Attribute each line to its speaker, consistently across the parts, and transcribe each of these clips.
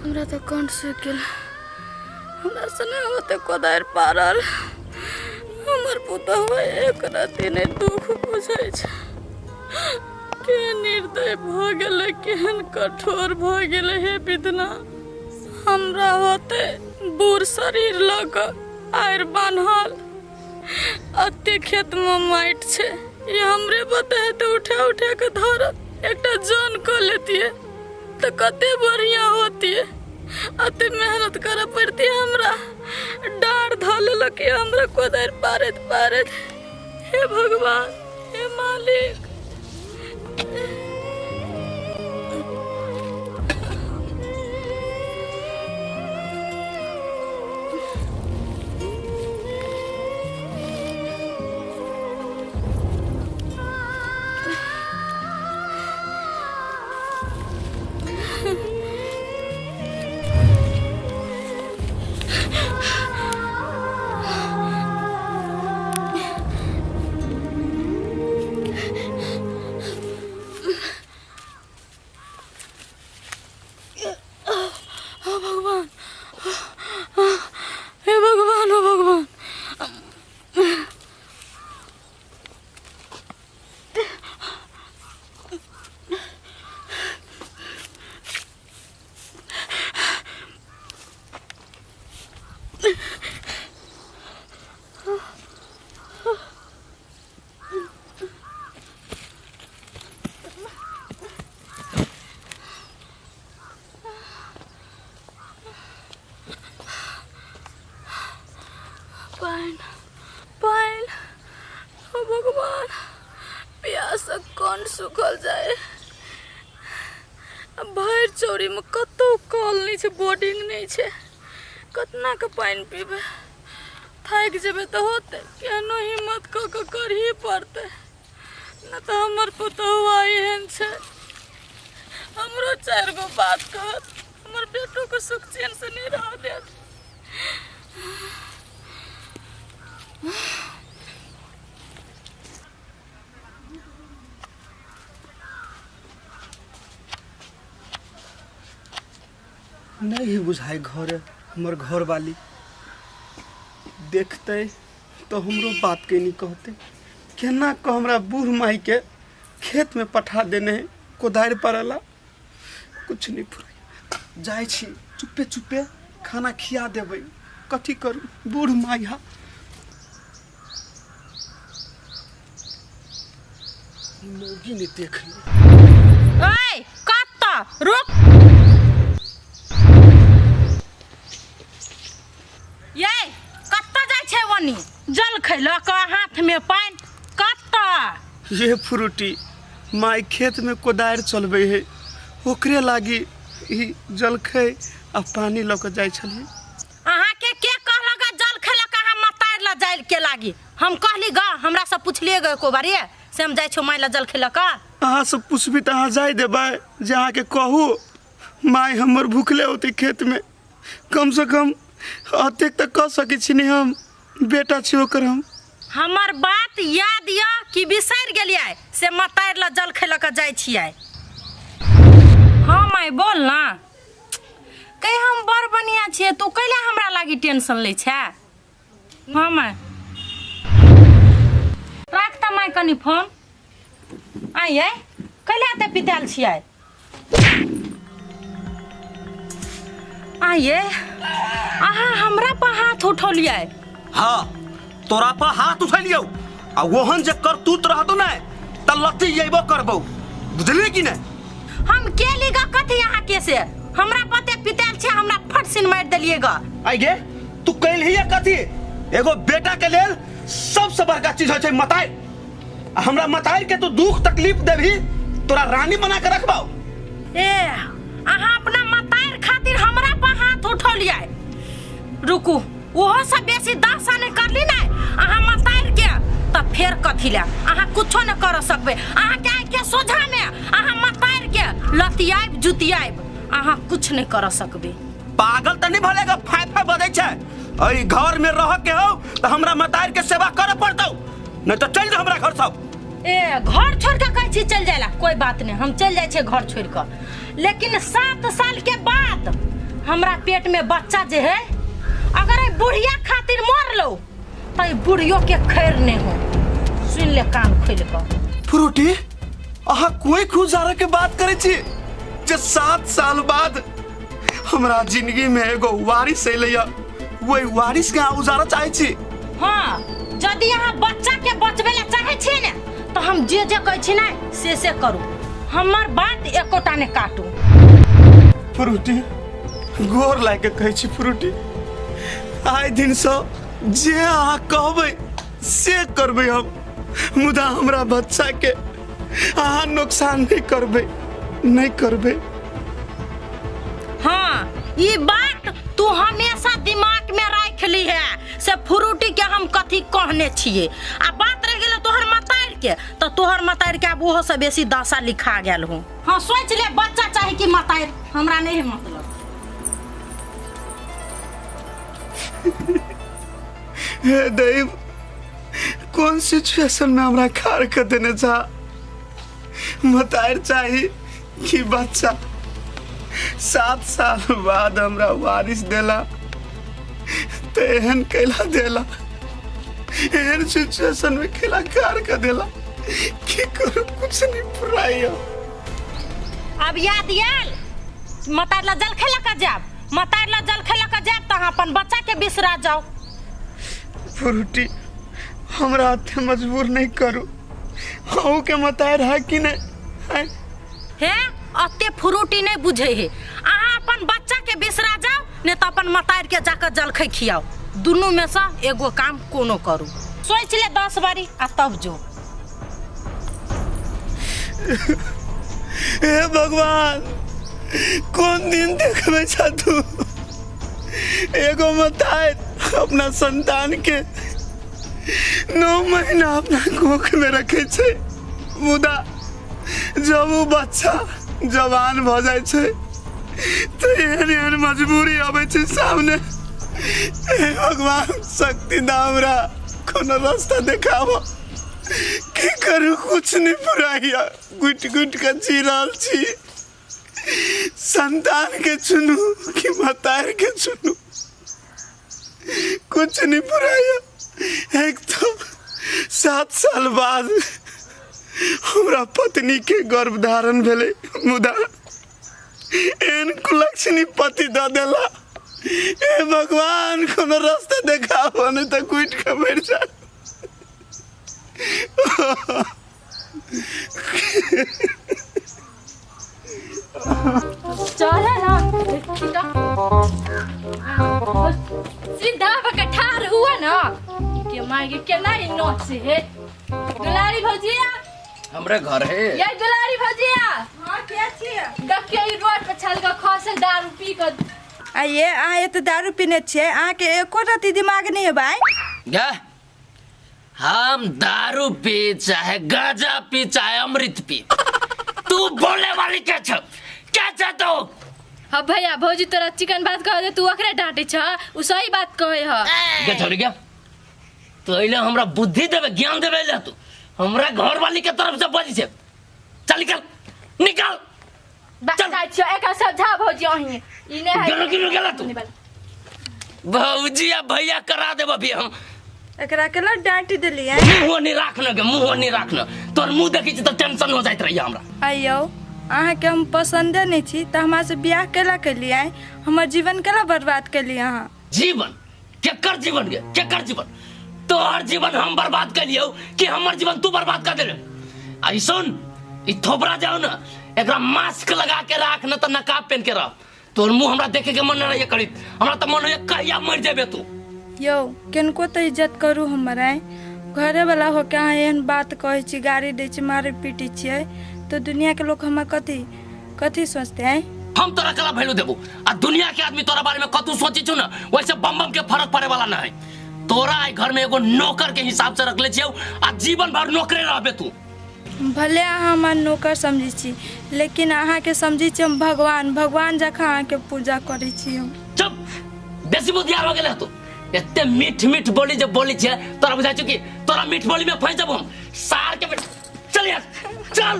Speaker 1: हमरा तऽ कंठ सूखि गेल। हमरा से नहि होते कोदारि पारल। हमर पुतहु एक रत्ती नहि दुख बुझै छै। केहन निर्दय भऽ गेलै, केहन कठोर भऽ गेलै। हे विधना, हमरा होते बूढ़ शरीर लऽ कऽ आरि बान्हल अते खेतमे माटि छै, ई हमरे बते हेतै उठा उठा कऽ धरत। एकटा जन कऽ लेतियै तऽ कते बढ़िआँ होतियै, अते मेहनत करऽ पड़तियै हमरा। डाँड़ धऽ लेलक यऽ हमरा कोदारि पारैत पारैत। हे भगवान, हे मालिक। ओ भगवान, हे भगवान, ओ भगवान। पानि, पानि, ओ भगवान, प्यासक कंठ सुखल जाय। आ भरि चौरीमे कतहु कल नहि छै, बोर्डिंग नहि छै। कतना के पानि पीबै? थाकि जेबै तऽ होतै? केहनो हिम्मत कऽ कऽ करही पड़तै, नहि तऽ हमर पुतहुआ एहन छै, हमरो चारि गो बात कहत, हमर बेटोके सुख चैनसँ नहि रहऽ देत।
Speaker 2: नहीं बुझाय घर हमर घर वाली देखते तो हमरो बात के नहीं कहते। केना कऽ हमरा बूढ़ माई के खेत में पठा देने है कोदारि पड़ला। कुछ नहीं फुराई। जाइ छी चुप्पे चुप्पे खाना खिया देबै। कथी करू, बूढ़ माई हा। मौगी ने देख ली।
Speaker 3: ओए कत्ता रुक ये, कत्ता जाइ छै ओनी जल खैलक हाथ में पानि कत्ता?
Speaker 2: ये फ्रूटी माई खेत में कोदारि चलबै है, ओकरे लागी ई जलखै आ पानी लऽ कऽ जाइ छलियै।
Speaker 3: अहाँ के के कहलक जल खेलक अहाँ मतारि ल जाय के लागी? हम कहली ग, हमरा से पुछलिए ग एको बारी से हम जाइ छौ माय ल जल खेलक?
Speaker 2: अहाँ से पुछबी तऽ अहाँ जाय देबै जे अहाँके कहू माय हमर भूखले होतै खेत में? कम से कम अतेक तऽ कऽ सकै छी ने, हम बेटा छी ओकर हम।
Speaker 3: हमर बात याद यऽ कि बिसरि गेलियै से मतारि ल जल खेलऽ के जाइ छियै? हाँ माय बोल ना। कहि हम बड़ बढ़िया छियै, तू कैला हमरा लागी टेंशन लै छै? हाँ माय राख तऽ माय कनि फोन। आइ ये कैला एते पितायल छियै? आइ ये अहाँ हमरा पर हाथ उठौलियै?
Speaker 4: हाँ, तोरा पर हाथ उठेलियौ आ ओहन जे करतूत रहतो ने त लत्ती अयबो करबौ, बुझलियै कि नहि?
Speaker 3: हम के ली ग कथी अहाँ के से हमरा पते पितायल छै, हमरा फट सिन मारि देलियै ग।
Speaker 4: आइ गे तू कैलही कथी? एगो बेटा के लेल सबसे बड़का चीज होइ छै मताई, आ हमरा मताई के तू दुख तकलीफ देबही, तोरा रानी बना के रखबौ।
Speaker 3: ए अहाँ अपना मताइर खातिर हमरा पर हाथ उठौलियै? रुकू, ओहो से बेसी दशा नहि करली ने अहाँ मताइर के तऽ फेर कथी ले अहाँ कुछो नहि कर सकबै। अहाँके आँखि के सोझा में अहाँ मताइर के लतियाइब जुतियाइब, अहाँ कुछ नहि कर सकबै।
Speaker 4: पागल तऽ नहीं भलेगा फाय फाय बजै छै। अई घर में रह के हो तऽ हमरा मताइर के सेवा करे पड़तौ, नहीं तऽ चल जा हमरा घर सब।
Speaker 3: ए घर छोड़ के कहै छी चल जाए ला? कोई बात नहीं, हम चल जाइ छियै घर छोड़ के, लेकिन 7 साल के बाद हमरा पेट में बच्चा जे है अगर ए बुढ़िया खातिर मर लो तो ई बुढ़ियो के खैर नहीं हो सुन ले कान खोल कऽ
Speaker 2: फ्रूटी अहाँ कोई खुजारा के बात करै छी जे 7 साल बाद हमरा जिंदगी में एगो वारिस अयलै वही वारिस के अहाँ उजारऽ चाहै छी?
Speaker 3: हाँ, यदि अहाँ बच्चा के बचबै ला चाहै छियै ने तऽ हम जे जे कहै छी ने से से करू, हमर बात एकोटा ने काटू।
Speaker 2: फ्रूटी, गोर लागि के कहै छी फ्रूटी, आइ दिनसँ जे अहाँ कहबै से करबै हम, मुदा हमरा बच्चा के अहाँ नुकसान नहि करबै, नहि करबै।
Speaker 3: हाँ, ई बात तू हमेशा दिमाग में राख ली है से फ्रूटी के हम कथी कहने छियै। आ बात रह गेल तोहर मतार के, तो तोहर मतार के आब ओहो से बेसी दशा लिखा गेल हूँ। हाँ, सोच ले, बच्चा चाही कि मतार, हमरा नहीं है मतलब।
Speaker 2: हे दैव, कोन सिचुएशन में हमरा खाड़ कर देने छा? मतार चाही कि बच्चा? 7 साल बाद हमरा वारिस देला तो एहन कैला देला, एहन सिचुएशन में खेला खाड़ कर देला। की करू, कुछ नहीं पुराइयो।
Speaker 3: अब याद आयल मतार ला जल खेला का जाब, मतार ला जल खेला का जाब तो अहाँ अपन बच्चा के बिसरा जाओ।
Speaker 2: फ्रूटी, हमरा हाथे मजबूर नहीं करू। अहूँ के मतार है कि नहीं है?
Speaker 3: हे, अते फ्रूटी नहीं बुझे हे। अहाँ अपन बच्चा के बिसरा जाओ ने तो अपन मतार के जाकर जलखै खियाओ, दुनू में से एगो काम कोनो करू। सोच ले 10 बारी आ तब जो।
Speaker 2: हे भगवान, कोन दिन देखबै छा तू? एगो मतार अपना संतान के 9 महीना अपना कोख में रखे छै, मुदा जब ओ बच्चा जवान भऽ जाइ छै तऽ एहन एहन मजबूरी अबै छै सामने। हे भगवान, शक्ति दा हमरा, कोनो रास्ता देखाबऽ। की करू, कुछ नहीं पुराइया। गुटि गुटि कऽ जी रहल छी। संतान के चुनू कि मतार के चुनू, कुछ नहीं पुराया। एक तो 7 साल बाद हमरा पत्नी के गर्भ धारण भेलै, मुदा एहन कुलक्षणी पति दऽ देला। हे भगवान, कोनो रास्ता देखाबो, नहीं तऽ कुटि के मरि जा।
Speaker 1: चल ना, सीधा भके ठाढ़ हुआ ना के मार के केना ई नोच से हे। दुलारी भौजिया,
Speaker 5: हमरे घर है।
Speaker 1: ये दुलारी भौजिया।
Speaker 6: हाँ, के छियै?
Speaker 1: देखियो, ई रोड पर छल के खसल दारू पी के।
Speaker 6: आइए, अहाँ एते दारू पीने छियै, अहाँके एको रत्ती दिमाग नहि है भाई?
Speaker 5: गा हम दारू पी चाहे गांजा पी चाहे अमृत पी, तू बोले वाली के छ? क्या छ तू?
Speaker 1: हाँ भैया, भौजी तोरा चिकन बात कह दे, तू ओकरे डांटे छ, उ सही बात कहे ह।
Speaker 5: के छोड़ गया तो अइले हमरा बुद्धि देवे, ज्ञान देवे ले तू? हमरा घर वाली के तरफ से बजी छे। चल, निकल निकल। चल।
Speaker 1: जाइ छियो, एकरा समझा भौजी अहीं, ई नै है।
Speaker 5: गेलो गेलो गेला तू भौजी आ भैया करा देब अभी हम।
Speaker 6: एकरा के ला डांट देलियै।
Speaker 5: मुँह नहीं राखना के, मुँह नहीं राखना। तोर मुँह देखी छी तो टेंशन हो जाइत रही हमरा।
Speaker 6: आइयो, अहाँके हम पसन्दे नहि छी तऽ हमरा से बियाह केला केलियै? हमर जीवन केला बर्बाद केलियै अहाँ?
Speaker 5: जीवन केकर जीवन गे? केकर जीवन? तोहर जीवन हम बर्बाद कर लियौ कि हमर जीवन तू बर्बाद कर देले? आई सुन, ई थोपरा जाओ ना, एकरा मास्क लगा के राख न त नकाब पहन के रह। तोर मुंह हमरा देखे के मन न रहिए करीत। हमरा त मन होइए कहिया मर जेबे तू।
Speaker 6: यौ, किनको तऽ इज्जत करू हमर। आइ घरे वाला होके अहाँ एहन बात कहै छी, गाड़ी दै छी, मारै पीटै छियै, तऽ दुनियाके लोक हमर कथी कथी सोचते आइ?
Speaker 5: हम तोरा कला वैल्यू देबो आ दुनिया के आदमी तोरा बारे में कतू सोची छु ना, वैसे बम बम के फर्क पड़े वाला ना है। तोरा आई घर में एगो नौकर के हिसाब से रखले छियौ आ जीवन भर नौकरे रहबे तू।
Speaker 6: भले अहाँ हमर नौकर समझै छी, लेकिन अहाँके समझै छी हम भगवान, भगवान जकाँ अहाँके पूजा करै छी हम।
Speaker 5: चुप, बेसी बुद्धियार हो गेले तू। एते मीठ मीठ बोली जब बोली छे, तोरा बुझाइ छौ कि तोरा मीठ बोली में फंस जब हम? सार के बेटा, चल यहाँ चल,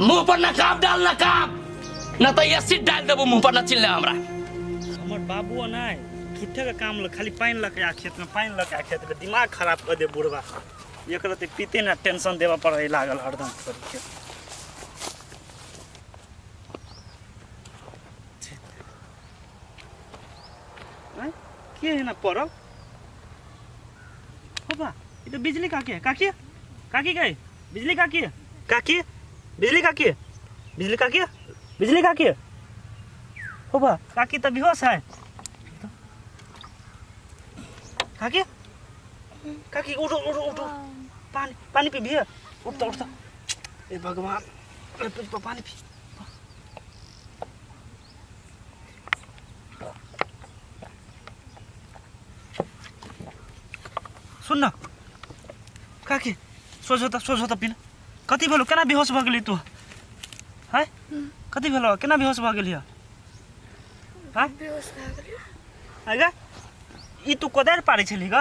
Speaker 5: मुंह पर नकाब डाल, नकाब। न तऽ एसिड डालि देबो मुंह पर न चिल्ला हमरा।
Speaker 7: हमर बाबुओ नहि झूठे के काम ल खाली पानि लऽ के आ खेत में, पानि लऽ के आ खेत में, दिमाग खराब कऽ दे बुढ़बा। एक रत्ती पीते ना टेंशन देबऽ पड़ै लागल हरदम के। आँय, के है ना पड़ल? पापा, ई तऽ बिजली काकी है। काकी, काकी गई बिजली काकी, काकी बिजली काकी, बिजली काकी, बिजली काकी। पापा, काकी तऽ बेहोश है। काकी, काकी उठो उठो उठो, पानी पानी पी भैया। उठ तो, उठ तो। ए भगवान, अरे पी, पानी पी। सुन न काकी, सोझ होता, सोझ होता पीना। कथी भेलो, केना बेहोश भऽ गेली तू? हैं, कथी भेलो, केना बेहोश भऽ गेली? हाँ,
Speaker 1: बेहोश भऽ गेलियै।
Speaker 7: आगे ई तू कोदारि पारै छलही ग?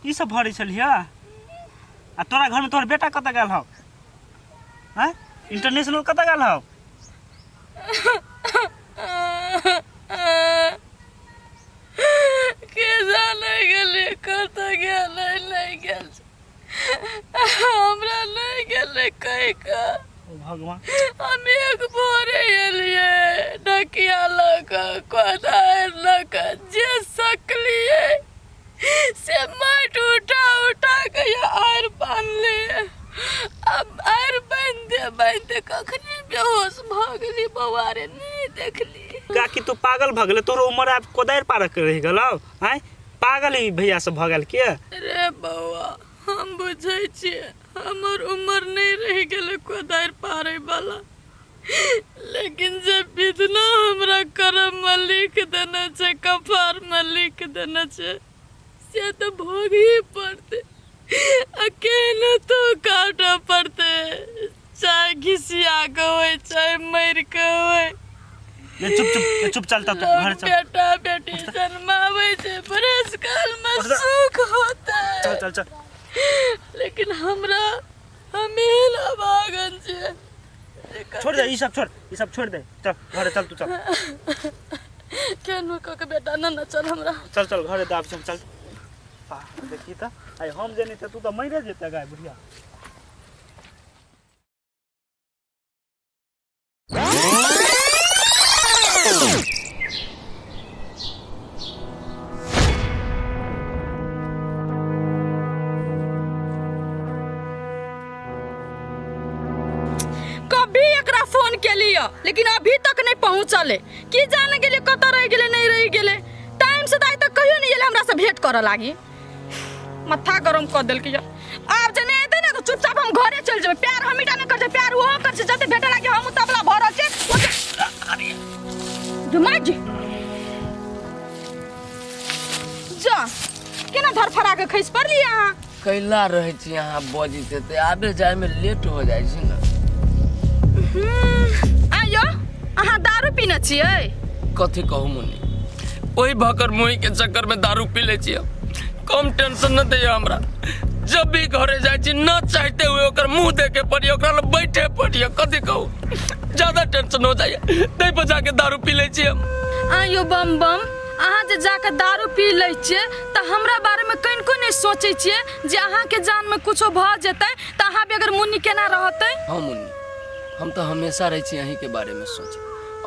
Speaker 7: ई सब भरै छलही? आ तोरा घरमे तोहर बेटा कतऽ गेल हौ? हैं, इंटरनेशनल कतऽ गेल हौ?
Speaker 1: के जाने गेलै कतऽ गेलै, नहि गेल छै। हमरा नहि गेलै कहि कऽ।
Speaker 7: ओ भगवान।
Speaker 1: हम एक भोरे एलियै ढकिया लऽ कऽ, कोदारि लऽ कऽ, जे सकलियै से माटि उठा उठा कऽ आरि बान्हलियै। आब आरि बान्हिते बान्हिते कखने बेहोश भऽ गेली बौआ रे, नहि देखली।
Speaker 7: काकी तू पागल भऽ गेलै, तोरो उमर आब कोदारि पारक रहि गेलौ? आँय, पागल ई भैया सब भऽ गेल के?
Speaker 1: रे बौआ, हम बुझै छियै हमर उमर नहि रहि गेलै कोदारि पारै वाला, लेकिन जे विधना हमरा करम में लिख देने छै, कपार में लिख देने छै, से तऽ भोगही पड़तै आ केहनो तो काटऽ पड़तै, चाहे घिसिया के होय चाहे मरि के होय।
Speaker 7: ए चुप चुप, ए चुप, चल तब
Speaker 1: लोग
Speaker 7: घर चल।
Speaker 1: बेटा बेटी जन्माबै छै, बरस काल में
Speaker 7: उठ जा।
Speaker 1: सुख होता है।
Speaker 7: चल चल चल।
Speaker 1: लेकिन हमरा हमेला भागन छै।
Speaker 7: छोड़ दे ई सब, छोड़ ई सब, छोड़ दे, चल घरे चल तू, चल।
Speaker 1: केनो कऽ के बेटा न न चल हमरा।
Speaker 7: चल चल घरे दाब, चल चल। बा, देखी तऽ आइ हम जे नहि तऽ तू तऽ मरिए जेतै गाय बुढ़िया।
Speaker 1: कभी एकरा फोन केलिए लेकिन अभी तक नहीं पहुंचल है। की जाने गेलिए कतऽ रहि गेलै नहीं रहि गेलै। टाइम से तऽ आइ तक कहियो नहीं एलै हमरा से भेंट करऽ लागी। माथा गरम कऽ देलकै। आब जे नहीं एतै ने तऽ चुपचाप हम घरे चलि जेबै। प्यार हम ईटा नहि करै छियै, प्यार ओहो करै छै। जते भेटऽ लागी हम उतावला भऽ रहल छियै। ओते दिमाग जा केना धरफड़ा के खसि पड़लियै अहाँ?
Speaker 5: कैला रहै छी अहाँ बजैत हेतै, आबे जायमे लेट हो जाइ छै ने।
Speaker 1: आइयो अहाँ दारू पीने छियै?
Speaker 5: कथी कहू मुन्नी, ओहि भकर मुही के चक्कर में दारू पी लै छियै। कम टेंशन न दैया हमरा। जब भी घरे जाइ छी न चाहते हुए ओकर मुंह देखे पड़िए, ओकरा लग बैठे पड़िए। कथी कहू, ज्यादा टेंशन हो जाइए, तै पर जाके दारू पी लै छियै हम।
Speaker 1: आइयो बम बम, अहाँ जे जाके दारू पी लै छियै तऽ हमरा बारेमे कनिको नहि सोचै छियै जे अहाँके जानमे कुछो भऽ जेतै तऽ अहाँ बगैर मुन्नी केना रहतै?
Speaker 5: हाँ मुन्नी, हम तऽ हमेशा रहै छी अहीँके बारेमे सोचै।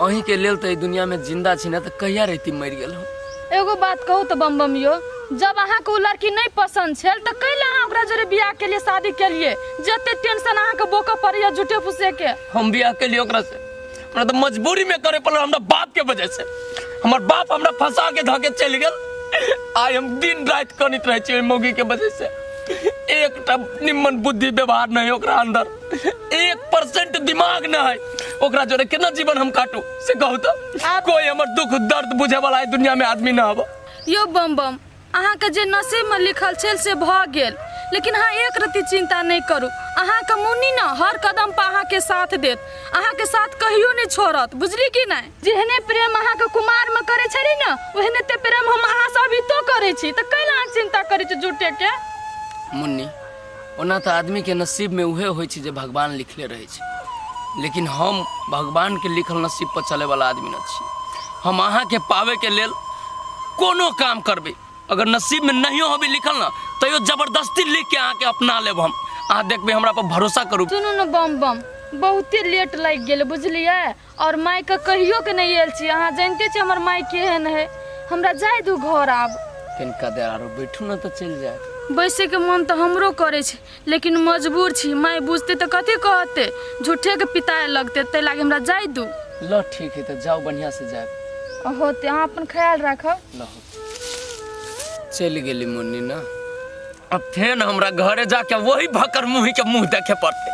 Speaker 5: अहीँके लेल तऽ एहि दुनियामे जिंदा छी, ने तऽ कहिया रहिती मरि गेल हम।
Speaker 1: एगो बात कहू तऽ बम बम यो, जब अहाँके ओ लड़की नहि पसंद छल तऽ कैला अहाँ ओकरा जोरे बियाह केलिए, शादी केलिए? जते टेंशन अहाँके बोकऽ पड़ैया झूठे फूसे के।
Speaker 5: हम बियाह केलिए ओकरा से, हमरा तऽ मजबूरी में करे पड़ल हमरा बाप के वजह से। हमर बाप हमरा फंसा के धऽ के चलि गेल। आइ हम दिन राति कनैत रहै छी ओहि मौगी के वजह से। एकटा निम्मन बुद्धि व्यवहार नहीं ओकरा अंदर, 1% दिमाग नहीं ओकरा जोरे केना जीवन हम काटू से कहू तऽ। कोई हमर दुख दर्द बुझे वाला एहि दुनिया में आदमी न हब।
Speaker 1: यो बम बम, अहाँके जे नसीब में लिखल छल से भऽ गेल, लेकिन अहाँ एक रत्ती चिंता नहीं करू। अहाँके मुन्नी ने हर कदम पर अहाँके साथ देत, अहाँके साथ कहियो नहीं छोड़त, बुझली कि नहीं? जेहने प्रेम अहाँके कुमार में करे छली ने ओहने ते प्रेम हम अहाँ से अभी तो करे छी, तऽ कैला अहाँ चिंता करे छी झूठे के?
Speaker 5: मुन्नी, ओना तऽ आदमी के नसीब में उहे होइ छै जे भगवान लिखले रहै छै, लेकिन हम भगवान के लिखल नसीब पर चले वाला आदमी न छी। हम अहाँके पावे के लेल कोनो काम करबै, अगर नसीब में नहियो होबे लिखल ना तैयो जबरदस्ती लिख के अहाँके अपना लेब हम। अहाँ देखबै, हमरा पर भरोसा करू।
Speaker 1: सुनू ने बम बम, बहुते लेट लागि गेल बुझलियै। और माय के कहियो के नहीं आयल छी। अहाँ जानते छी हमर माय केहन है। हमरा जाय दू घर आब।
Speaker 5: कनिका देर आरो बैठू ना तऽ चलि जायब।
Speaker 1: बैसे के मन तऽ हमरो करे छै, लेकिन मजबूर छी। माय बुझते तऽ कथी कहते, झूठे के पिताए लगते, ताहि लागी हमरा जाय दू।
Speaker 5: ल ठीक है तऽ जाउ, बढ़िया से जायब।
Speaker 1: होते, अहाँ अपन ख्याल राखब।
Speaker 5: ल चलि गेली मुन्नी ना, अब फेन हमरा घरे जाके वही भकर मुँही के मुँह देखे पड़ते।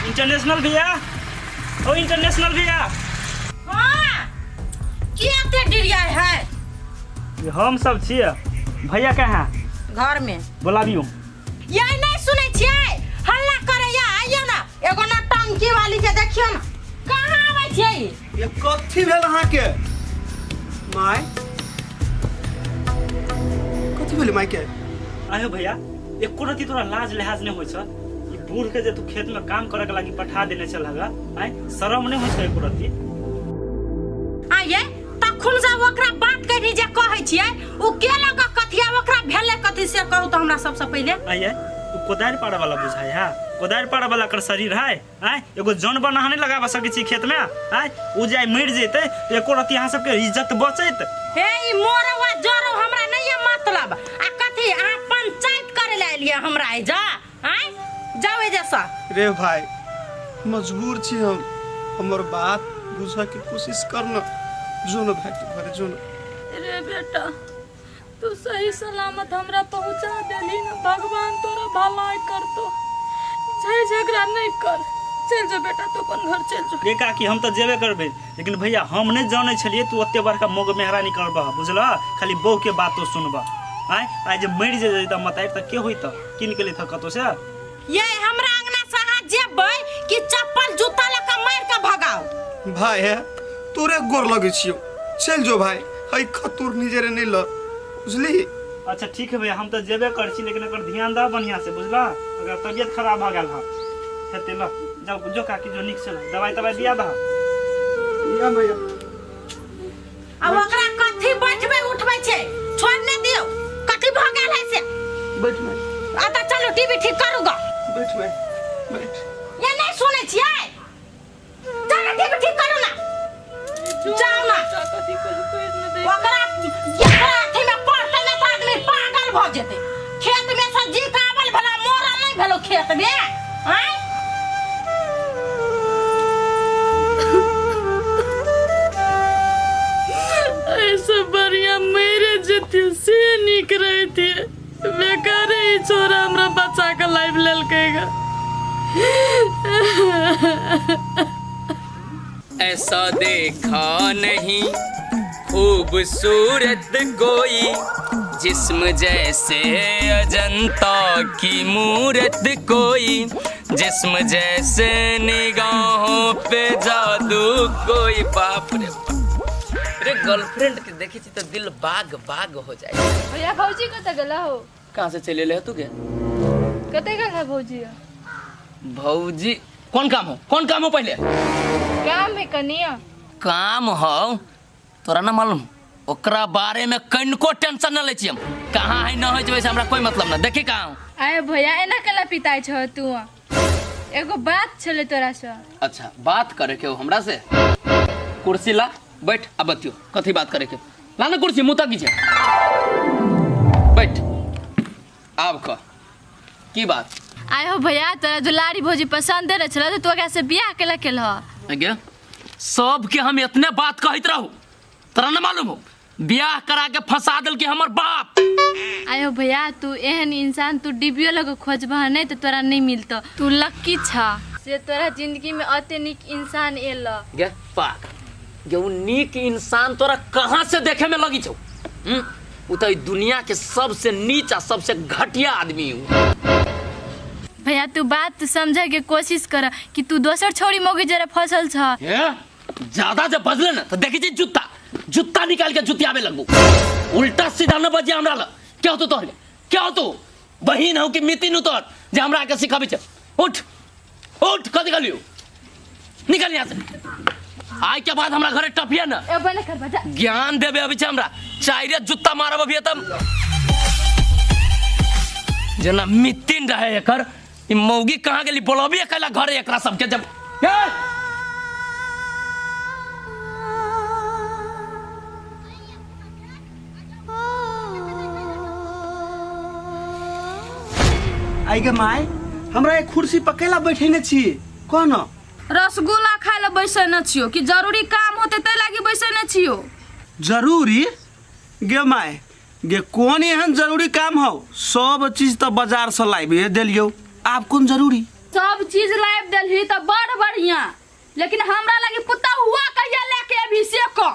Speaker 7: इंटरनेशनल भैया, ओ इंटरनेशनल भैया।
Speaker 3: हाँ, की एते डिरिया है?
Speaker 7: ये हम सब छियै। भैया कहाँ?
Speaker 3: घर में।
Speaker 7: बोलाबियो।
Speaker 3: ये नहीं सुनै छियै, हल्ला करैया। आइयो ना एगो ना टंकी वाली के देखियो ना कहाँ आबै छियै।
Speaker 2: ये कथी भेल अहाँके माय? कथी भेल माय के?
Speaker 7: आयो भैया, एको रति तोरा लाज लिहाज नहीं होइ छ? ई बूढ़ के जे तू खेत में काम करे के लागी पठा देने छल हगा, आय शरम नहीं होइ छ एको रति?
Speaker 3: आइए तखन से ओकरा बात कहि जे कहै छियै उ के लग कथिया ओकरा भेलै कथी से कहू तऽ हमरा सबसे पहिले।
Speaker 7: आइए उ कोदारि पाड़ा वाला बुझाय है, कोदारि पाड़ा वाला कर शरीर है। आय एगो जन बना नहीं लगाबा सकै छी खेत में? आय उ जाय मरि जेतै तऽ एको रति अहाँ सबके इज्जत बचैत?
Speaker 3: हे ई मोरवा जरो हमरा नहीं है मतलब। आ कथी अहाँ पंचायत करे ला एलियै हमरा एजा? आय जाओ एजा से।
Speaker 2: रे भाई मजबूर छी हम, हमर बात बुझऽ के कोशिश कर न। जो न भाई तू घरे जो न।
Speaker 1: रे बेटा, तू सही सलामत हमरा पहुंचा देली न, भगवान तोरा भलाई करतो। झै झगड़ा नहीं कर, चल जो बेटा तू अपन घर चल जो।
Speaker 7: रे काकी, हम तऽ जेबे करबै, लेकिन भैया हम नहि जानै छलियै तू ओते बड़का मोग मेहरानी करबह, बुझलह? खाली बहू के बात तो सुनबह। आय आइ जे मरि जे जैतह मतारि तऽ के होइतह? कीन के लेतह कतौ से?
Speaker 3: ये हमरा अंगना से अहाँ जेबै कि चप्पल जूता लऽ कऽ मारि कऽ भगाउ?
Speaker 2: भाई है तोरे गोर लगै छियौ, चल जो भाई, हई खतुर निजरे नहीं ल, बुझली?
Speaker 7: अच्छा ठीक है भैया, हम तऽ जेबे करै छी, लेकिन एकर ध्यान दह बढ़िया से, बुझलह? अगर तबियत खराब भऽ गेल हँ हेतै। ल जाउ, जो काकी जो, नीक से दवाई तवाई दिया दह।
Speaker 2: या भैया।
Speaker 3: आ ओकरा कथी बैठबै उठबै छै, छोड़ नहि दियौ, कथी भऽ गेल है से।
Speaker 2: बैठ माय।
Speaker 3: आ तऽ चलू टीवी ठीक करू ग।
Speaker 2: बैठ माय, बैठ।
Speaker 3: ये नहीं सुनै छियै, चलू टीवी ठीक करू ना, जाउ ना।
Speaker 1: कथी करू, कहि न दै।
Speaker 3: ओकरा जेकरा अथी में पड़तै ने तऽ आदमी पागल भऽ जेतै। खेत में से जी काबल भेलो, मोरल नहीं भेलो खेत में। आँय
Speaker 1: ऐसे बढ़िया मेरे जतिये से निक रहती, बेकार ही छोरा हमरा बचा के लाइफ लेलकै गा।
Speaker 5: ऐसा देखा नहीं खूबसूरत कोई, जिस्म जैसे अजंता की मूरत कोई, जिस्म जैसे निगाहों पे जादू कोई। बाप रे बाप रे, गर्लफ्रेंड के देखी छी तो दिल बाग बाग हो जाए।
Speaker 6: भैया, भौजी कतऽ गेला हो?
Speaker 5: कहाँ से चले ले तू के?
Speaker 6: कतऽ गेल है भौजी?
Speaker 5: भौजी कौन काम हो, कौन काम हो पहले?
Speaker 6: काम है कनिया।
Speaker 5: काम हो तोरा ना मालूम, ओकरा बारे में कनिको टेंशन न लै छी हम। कहाँ है न होइ छै वैसे हमरा कोई मतलब ना। देखी कहाँ हूँ।
Speaker 6: आए भैया, एना केला पिताइ छह तू? एगो बात छलै तोरा से।
Speaker 5: अच्छा बात करे के हो हमरा से? कुर्सी ला बैठ, अब बतियो कथी बात करे के। ला ना कुर्सी, मुँह तक छै, बैठ। आब कह की बात।
Speaker 6: आए हो भैया, तोरा दुलारी भौजी पसंद रहे छल तऽ तू ओकरा से बियाह केला केलह?
Speaker 5: गे सबके हम इतने बात कहैत रहू, तोरा न मालूम हो बियाह करा के फंसा देल के हमर बाप।
Speaker 6: आए हो भैया, तू एहन इंसान तू डिबियो लग खोजबह नहीं तऽ तोरा नहीं मिलतो। तू लक्की छ से तोरा जिंदगी में अते नीक इंसान एल।
Speaker 5: गे पाक गे, उ नीक इंसान तोरा कहाँ से देखे में लगी छौ? उ तऽ ई दुनिया के सबसे नीच आ सबसे घटिया आदमी हूँ।
Speaker 6: भैया तू बात समझे के कोशिश कर कि तू दोसर छोरी मोगी जरा फसल छ।
Speaker 5: हे ज्यादा जब बजले ना तो देखी छी जूता, जूता निकाल के जुतियाबे लगबू। उल्टा सीधा न बजिया हमरा लग। क्या होतो तोहर? क्या होतो? बहिन हो कि मितिन तोहर जे हमरा के सिखाबै छै? उठ उठ, कथी कहलियौ? निकल यहाँ से। आइ के बाद हमरा घरे टपिया न।
Speaker 1: एबे नहि करबै जा।
Speaker 5: ज्ञान देबे अबै छै हमरा, चाइरे जुत्ता मारब अभी तम। जेना मितिन रहे एकर ई मौगी कहाँ गेली? बोलबिए कैला घरे एकरा सबके जब ए!
Speaker 2: आई गे माय, हमरा एक कुर्सी पर कैला बैठेने छी कह न?
Speaker 1: रसगुल्ला खाय लए बैसे न छियो कि जरूरी काम होते तै लागी बैसे न छियो?
Speaker 2: जरूरी गे माय गे, कोन एहन जरूरी काम हौ? सब चीज तऽ बाजार से लाबिए देलियौ, आब कोन जरूरी?
Speaker 1: सब चीज लाबि देलही तऽ बड़ बढ़िया, लेकिन हमरा लागी पुता हुआ कहिया लेके अभी से कह,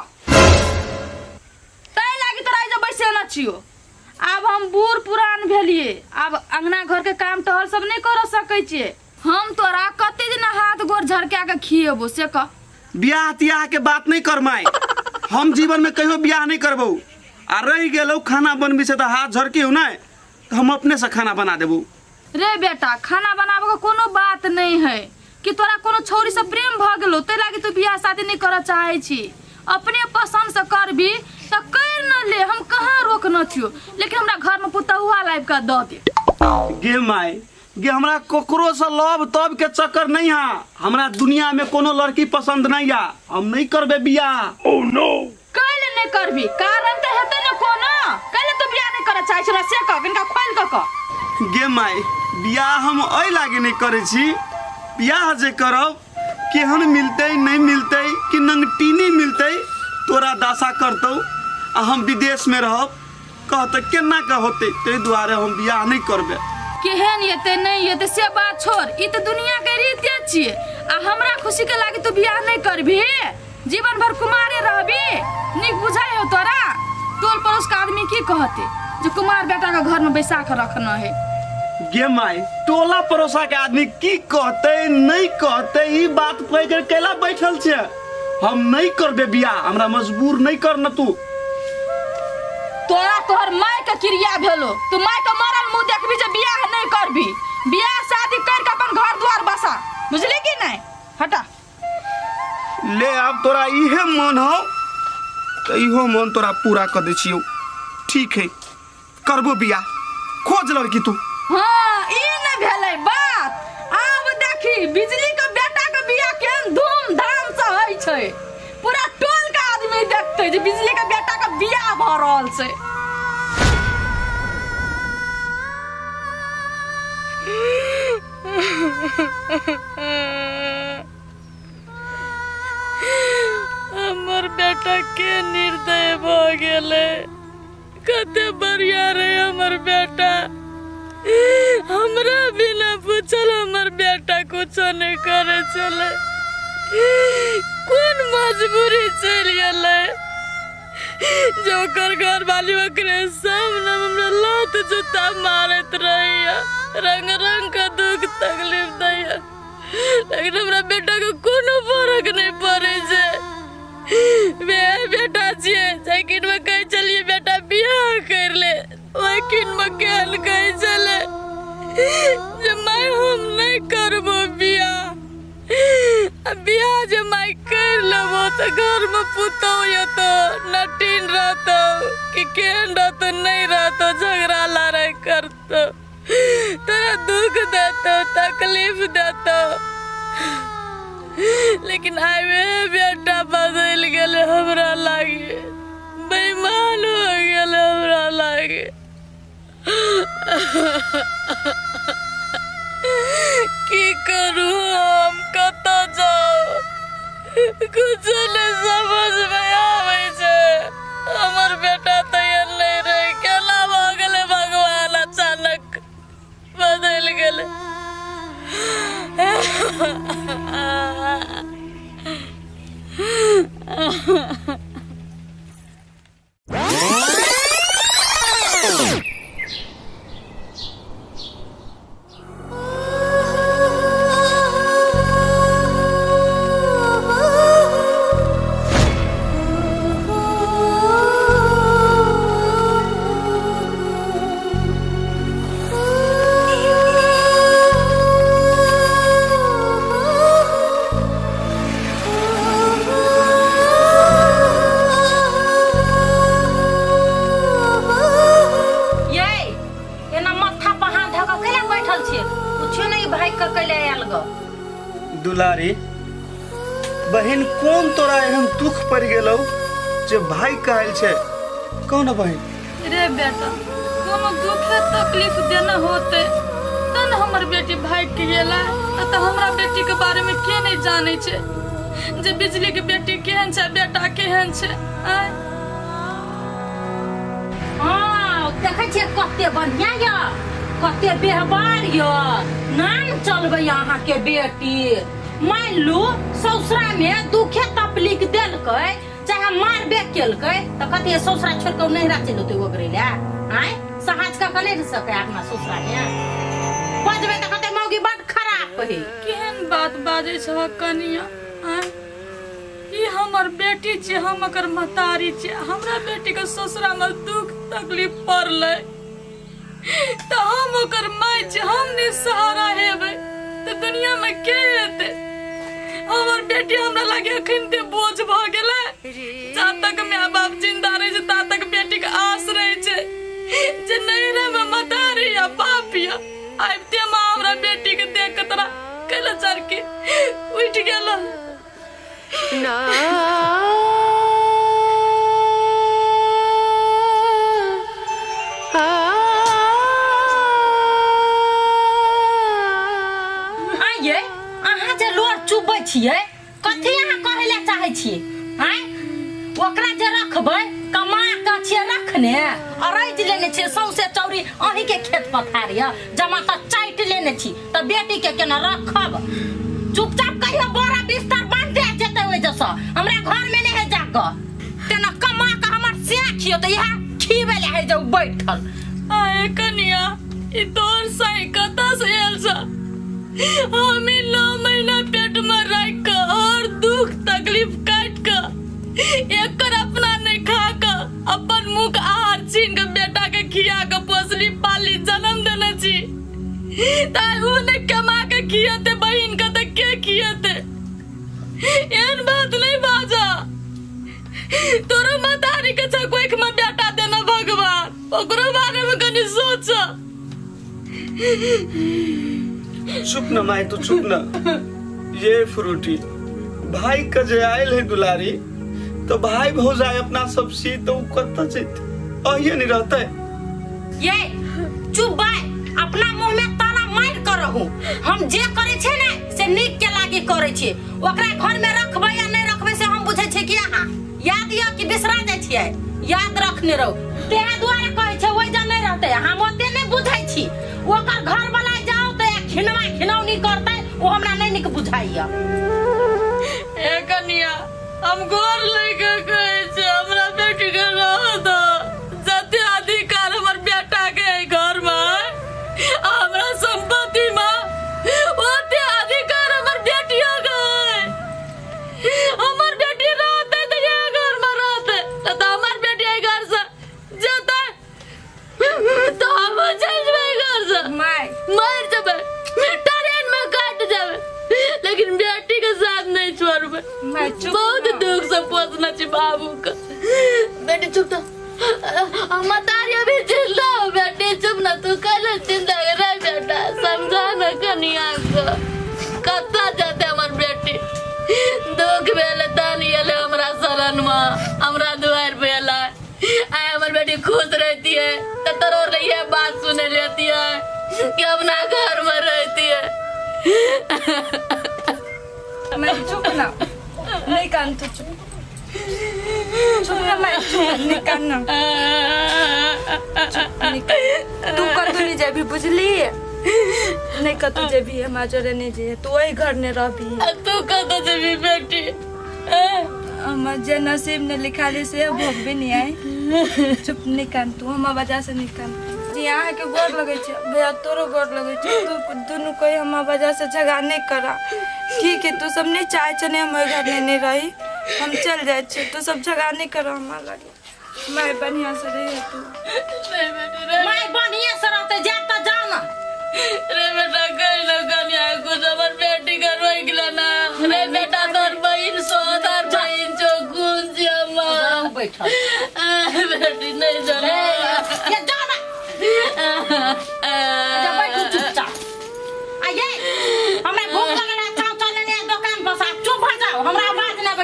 Speaker 1: तै लागी तोरा एहिजे बैसे न छियो। आब हम बूढ़ पुरान भेलिए, आब अंगना घर के काम टहल सब नहीं कर सकै छियै। हम तोरा कते दिन हाथ गोर झरका के खिएबो से कह?
Speaker 2: बियाह तियाह के बात नहीं कर माय, हम जीवन में कहियो बियाह नहीं करबो। आ रहि गेलौ खाना बनबी से तऽ हाथ झरकी हो नहीं तऽ हम अपने से खाना बना देबो।
Speaker 1: रे बेटा, खाना बनाबे के कोनो बात नहीं है कि तोरा कोनो छौरी से प्रेम भ गेलो तै लागी तू बियाह शादी नहीं करऽ चाहै छी। अपने पसंद से करबी तऽ कर न ले, हम कहाँ रोकने छियो, लेकिन हमरा घर में पुतहुआ लाबि कऽ दऽ दे।
Speaker 2: गे माय गे, हमरा ककरो से लव तब के चक्कर नहीं है, हमरा दुनिया में कोनो लड़की पसंद नहीं है, हम नहीं करबे बियाह।
Speaker 1: कैले नहीं करबी? कारण तऽ हेतै ने कोनो, कैले तू बियाह नहीं करऽ चाहै छी से कह, कनिका खोलि कऽ कह।
Speaker 2: गे माय, बियाह हम एहि लागे नहीं करै छी, बियाह जे करब केहन मिलतै नहीं मिलतै कि नंगटीनी मिलतै, तोरा दासा करतौ आ हम विदेश में रहब, कह तऽ केना के होतै? ताहि दुआरे हम बियाह नहीं करबै।
Speaker 1: केहन एतै नहीं एतै से बात छोड़, ई तऽ दुनिया के रीते छियै। आ हमरा खुशी के लागी तू बियाह नहीं करबी, जीवन भर कुमारे रहबी, नीक बुझाइ हो तोरा? टोल पड़ोस के आदमी की कहते जे कुमार बेटा के घर में बैसा के रखना है?
Speaker 2: गे माय, टोला पड़ोसा के आदमी की कहते नहीं कहते ई बात कह के कैला बैठल छे? हम नहीं करबे बियाह, हमरा मजबूर नहीं कर न तू।
Speaker 1: तोरा तोहर माय के क्रिया भेलो, तू माय के मरल मुंह देखबी जे बियाह नहीं करबी? बियाह शादी कर के अपन घर द्वार बसा, बुझली कि नहीं? हटा
Speaker 2: ले, आब तोरा इहे मन हो तो इहो मन तोरा पूरा कर दै छियौ। ठीक है, करबो बियाह, खोज लड़की तू।
Speaker 1: हाँ, ई न भेलै बात। आब देखी बिजली के बेटा के बियाह केहन धूमधाम से होइ छै, पूरा टोल के आदमी देखतै जे बिजली के बेटा के बियाह भऽ रहल छै। हमर बेटा के निर्दय भऽ गेलै। कते बढ़िया रहे हमर बेटा, हमरा बिना पूछल हमर बेटा कुछो नहीं करे छलै। कोन मजबूरी चलि गेलै जे ओकर घरवाली ओकरे सामने हमरा लात जूता मारैत रहैया, रंग रंग के दुख तकलीफ दैया, लेकिन हमरा बेटा के कोनो फर्क नहीं पड़ै छै। बे बेटा छियै, जखन मे कहै छलियै बेटा बियाह कर ले, ओहिखिन मे केहन कहै छलै जे माय हम नहि करबो बियाह, आ बियाह जे माय कर लेबो तऽ घरमे पुतहु एतौ, नटीन रहतौ कि केहन रहतौ नहीं रहतौ, झगड़ा लड़ाइ करतौ, तोरा दुख देतौ, तकलीफ देतौ। लेकिन आइ वएह बेटा बदलि गेलै, हमरा लागे बेईमान हो गेलै हमरा लागे। की करू हम, कतऽ जाउ, कुछो नहि समझमे आबै छै। हमर बेटा तऽ एहन नहि रहै, केना भऽ गेलै भगवान, अचानक बदलि गेलै।
Speaker 3: कऽ कैले आयल गो
Speaker 2: दुलारी बहिन कोन तोरा एहन दुख पड़ि गेलौ जे भाई कहल छै कौन बहिन
Speaker 1: रे बेटा कोनो दुखे तकलीफ देना होते तन हमर बेटी भागि के गेला आ तऽ हमरा बेटी के बारे में के नहीं जाने छै जे बिजली के बेटी केहन छै बेटा केहन छै आँय
Speaker 3: हाँ देखै छियै कते बढ़िया यऽ कते व्यवहार यऽ नाम चलबै अहाँके बेटी मान लू ससुरा में दुखे तकलीफ देलकै चाहे मारबे केलकै तऽ कते ससुरा छोड़ि कऽ नैहरा चलि औतै ओगरै लए आँय सहाज कऽ कऽ नहि रहि सकै अपना ससुरा में बजबै तऽ कहतै मौगी बड खराब है
Speaker 1: केहन बात बाजै छह कनिया आँय ई हमर बेटी छै हम एकर महतारी छै हमरा बेटीके ससुरामे दुख तकलीफ पड़लै तऽ हम ओकर माय छी हम निसहारा हेबै तऽ दुनियामे के हेतै हमर बेटी हमरा लागे अखन ते बोझ भऽ गेलै जा तक माय बाप जिंदा रहै छै ता तक बेटीके आस रहै छै जे नैहरामे महतारी या बाप या आबिते माँ हमरा बेटीके देख के तोरा कैला चरके उठि गेल।
Speaker 3: आइए अहाँ जे लोर चुबै छियै कथी अहाँ कहै लए चाहै छियै आँय ओकरा जे रखबै कमा कऽ छियै रखने अरैज लेने छियै सौंसे चौरी अहींके खेत पथार यऽ जमा तऽ चाटि लेने छी तऽ बेटीके केना रखब चुपचाप कहियो बोरा बिस्तर बांध दे जेतै ओहि जसँ हमरा घरमे नहि है जाकऽ तेना कमा कऽ हमर से खियो तऽ इएह खीबै लए है जे बैठल
Speaker 1: आए कनिया ई तोर साई कतऽ से आयल छ हम ई 9 महीना पेट में राखि कऽ और दुख तकलीफ काटि कऽ एकर अपना नहीं खा कऽ अपन मुख आहार छीन कऽ बेटा के खिया कऽ पोसली पाली जन्म देने छी ताइ उ नहि कमा के खियेतै बहिन के तऽ के खियेतै एहन बात नहीं बाजा तोरो महतारी के छ कोख में बेटा देना भगवान ओकरो बारे में कनी सोच।
Speaker 2: चुप न माय तू चुप न ये फ्रूटी भाई के जे आयल है दुलारी तो भाई भौजाई अपना सब सी तो उ कतऽ जेतै अहिए नहीं रहतै।
Speaker 3: ये चुप बाय अपना मुंह में ताला मार कर रहू हम जे करे छे ने से नीक के लागी करे छे ओकरा घर में रखबै या नहीं रखबै से हम बुझै छे कि अहाँ याद यऽ कि बिसरा जाइ छियै याद रखने रहू तें दुआरे कहै छै ओहि जन नहीं रहतै हम ओते नहीं बुझै छी ओकर घर वाला जाओ तऽ खिनवा खिनौनी करतै ओ हमरा नहीं नीक बुझाइया।
Speaker 1: ए कनिया हम गोर लग के कहै छी हमरा बेटी के रह दो जते अधिकार हमर बेटा के है घर में आ हमरा संपत्ति में ओते अधिकार हमर बेटियो के है हमर बेटी रहते तो ये घर में रहते न तो हमर बेटी एहि घर से जेते तो हम चल जेबै घर से
Speaker 6: माय
Speaker 1: मर जेबै ट्रेन में काट जेबै लेकिन बेटी के साथ नहीं छोड़बै।
Speaker 6: माय चुप
Speaker 1: बहुत
Speaker 6: ना।
Speaker 1: दुख से पोसना छी बाबू के बेटी चुप तो मतारी अभी जिंदा हो बेटी चुप ना तू कल चिंता कर रे बेटा समझा ना कनिया को कत्ता जाते हमर बेटी दुख भेल तहन एले हमरा शरण में हमरा दुआर पे एलै आय हमर बेटी खुश रहती है तो तोरो रहिए बात सुने लेती है कि अपना घर में रहती है।
Speaker 6: मैं चुप ना नहीं कान तू चुप चुप ना मैं चुप नहीं कान ना चुप नहीं कान। तू कतू नहीं जेबी बुझली नहीं कतू जेबी हमरा जोरे नहीं जेबी तू वही घर ने रहबी।
Speaker 1: आ तू कतऽ जेबी बेटी
Speaker 6: हमर जे नसीब ने लिखाली से भोगबे नहीं आए चुप नहीं कान तू हमरा वजह से नहीं कान जी अहाँ के गोर लगै छै भैया तोरो गोर लगै छै तू दुनू कोई हमरा वजह से झगड़ा नहीं करा ठीक है तू सब नहीं चाहे छै नहीं हम ओहि घर में नहीं रही हम चल जाइ छी तू सब झगड़ा नहीं करा हमरा लगे माय बढ़िया से रही तू।
Speaker 1: नहीं बेटी रे
Speaker 3: माय बढ़िया से रहते जा तऽ जाओ ना
Speaker 1: रे बेटा कहि न कनिया कुछ हमर बेटी के रोकि लेना रे बेटा तोर बहिन सोदर बहिन छौ खून छी हमर
Speaker 3: रहू बैठल
Speaker 1: बेटी नहीं जाना
Speaker 3: ये जाओ ना जा बैठू चुपचाप आ ये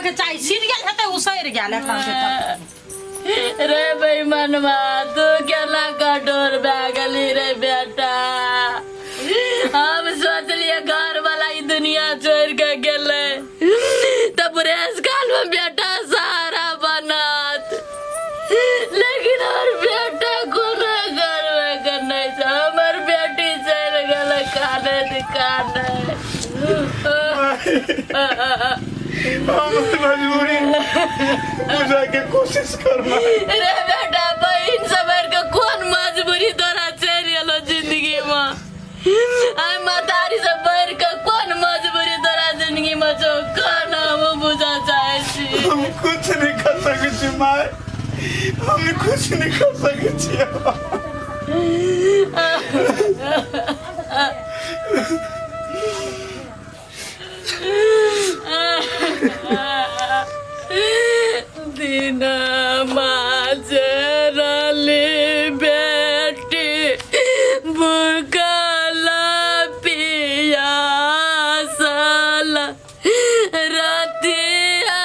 Speaker 3: के चाही सीरियल हेतै उसरि गेल एखन से तक।
Speaker 1: रे बेईमानवा तू केना कठोर भए गेली रे बेटा हम सोचलिए घर वाला ई दुनिया छोड़ के गेलै तऽ बुढ़ेस काल में बेटा सहारा बनत लेकिन हमर बेटा कोनो करबे के नहि छै हमर बेटी चलि गेलै कानैत कानैत
Speaker 2: हमर मजबूरी बुझाय के कोशिश करना
Speaker 1: रे बेटा बहिन से बढ़ के कोन मजबूरी तोरा चलि गेलो जिंदगी में आइ महतारी से बढ़ के कोन मजबूरी तोरा जिंदगी में छौ कोन हम बुझा चाहे छी
Speaker 2: हम कुछ नहीं कर सकै छी माय हम कुछ नहीं कर सकै छी
Speaker 1: दिन माजरली बेटी भूखल पियासल रतिया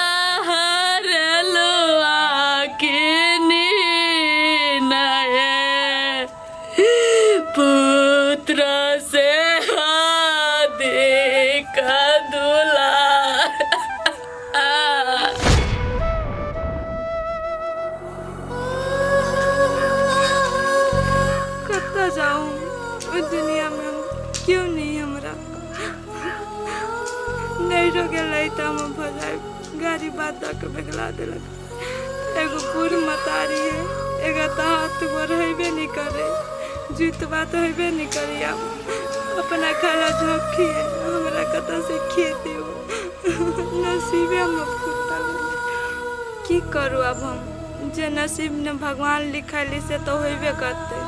Speaker 1: हरलुआ किनी नये पुत्र से अधिक दुला
Speaker 6: कतऽ जाउ ओहि दुनियामे हम केओ नहि हमरा नैरो गेलै तऽ हम भजाय गाड़ी बात दऽ के बगला देलक एगो बूढ़ मतारी है एगो तऽ हाथ गोर हेबे नहि करे जुतबा तऽ हेबे नहि करे आब अपना खाला झोंकी है हमरा कतऽ से खेती हो नसीबे हमर फूटल की करू आब हम जे नसीब ने भगवान लिखल से तऽ होबे करतै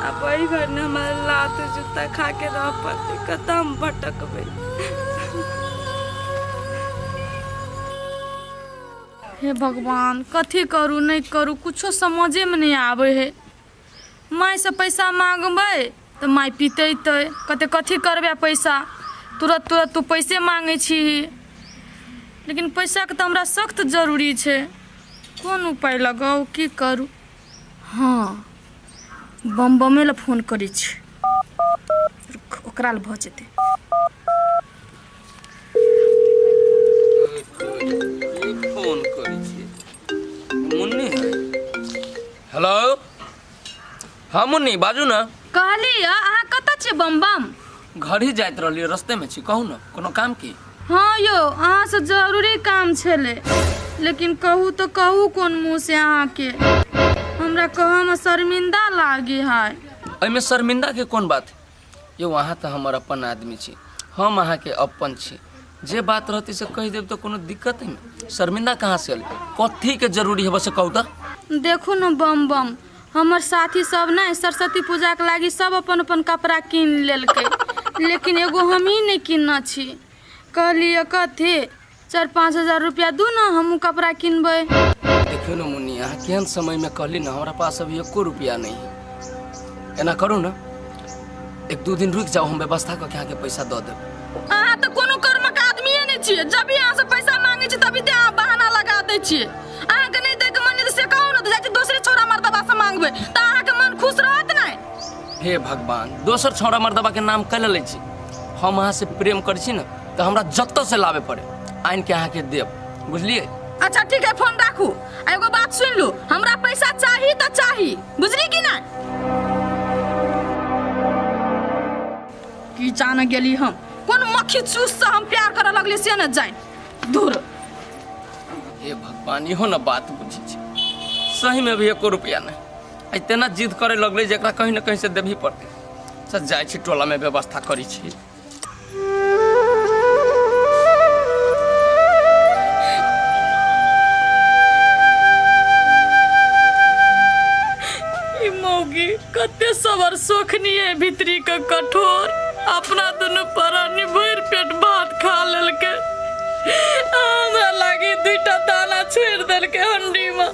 Speaker 6: आब एहि भर ने हमरा लात जूता खा के रह पड़तै कतऽ हम भटकबै
Speaker 1: हे भगवान कथी करू नहि करू कुछो समझेमे नहि आबै है मायसँ पैसा मांगबै तऽ माय पितेतै कहतै कथी करबै पैसा तुरत तुरत तू पैसे मांगै छीही लेकिन पैसाके तऽ हमरा सख्त जरूरी छै कोन उपाय लगाउ की करू हँ बम बमे लए फोन करै छी ओकरा लए भऽ जेतै
Speaker 5: फोन करै छियै मुन्नी है हेलो हाँ मुन्नी बाजू ने
Speaker 1: कहली अहाँ कतऽ छियै बम बम
Speaker 5: घर ही जाइत रहलियै रस्तेमे छी कहू ने कोनो काम की
Speaker 1: हँ यौ अहाँसँ जरूरी काम छलै लेकिन कहू तऽ कहू कोन मुँहसँ अहाँके हमरा कहऽमे शर्मिंदा लागे है
Speaker 5: एहिमे शर्मिंदाके कोन बात यौ अहाँ तऽ हमर अपन आदमी छी हम अहाँके अपन छी जे बात रहतै से कहि देब तऽ कोनो दिक्कत है शर्मिंदा कहाँ से अलै कथीके जरूरी है से कहू तऽ
Speaker 1: देखू ने बम बम हमर साथी सब ने सरस्वती पूजाके लागी सब अपन अपन कपड़ा कीन लेलकै लेकिन एगो हमही नहि किनने छी कहलियै कथी 4-5 हजार रुपया दू ने हमहूँ कपड़ा किनबै।
Speaker 5: देखियौ ने मुन्नी, अहाँ केहन समयमे कहली ने, हमरा पास अभी एको रुपया नहीं है। एना करू ने, 1-2 दिन रुकि जाउ, हम व्यवस्था कऽ के अहाँके पैसा दऽ देब।
Speaker 1: अहाँ तऽ कोनो कर्मक आदमीए नहि छियै। जब भी अहाँसँ पैसा मांगै छी तभी ते अहाँ बहाना लगा दै छियै। अहाँके नहि दैके मन तऽ से कहू ने, तऽ जाइ छी दोसरे छौड़ा मर्दबा से मांगबै तऽ अहाँके मन खुश रहत नहि?
Speaker 5: हे भगवान, दोसर छौड़ा मर्दबा के नाम कैले लै छी? हम अहाँ से प्रेम करै छी ने, तऽ हमरा जतऽ से लाबे पड़े आनि के अहाँके देब, बुझलियै?
Speaker 1: अच्छा ठीक है, फोन राखू। आ एगो बात सुनि लू, हमरा पैसा चाही तऽ चाही, बुझली कि नहि? की जाने गेली हम कोन मक्खी चूस से हम प्यार करऽ लगली से न जानि। दूर।
Speaker 5: हे भगवान, इहो ने बात बुझै छै। सहीमे भी एको रुपया नहि। आइ तेना जिद करे लगलै जे एकरा कहीं ने कहीं से देबही पड़तै। सर जाइ छी, टोलामे व्यवस्था करै छी।
Speaker 1: ई मौगी कते सबर सोखनी है भीतरी के कठोर। अपना दुनू प्राणी भरि पेट भात खा लेलकै आ हमरा लागी दुईटा दाना छोड़ि देलकै हंडी में।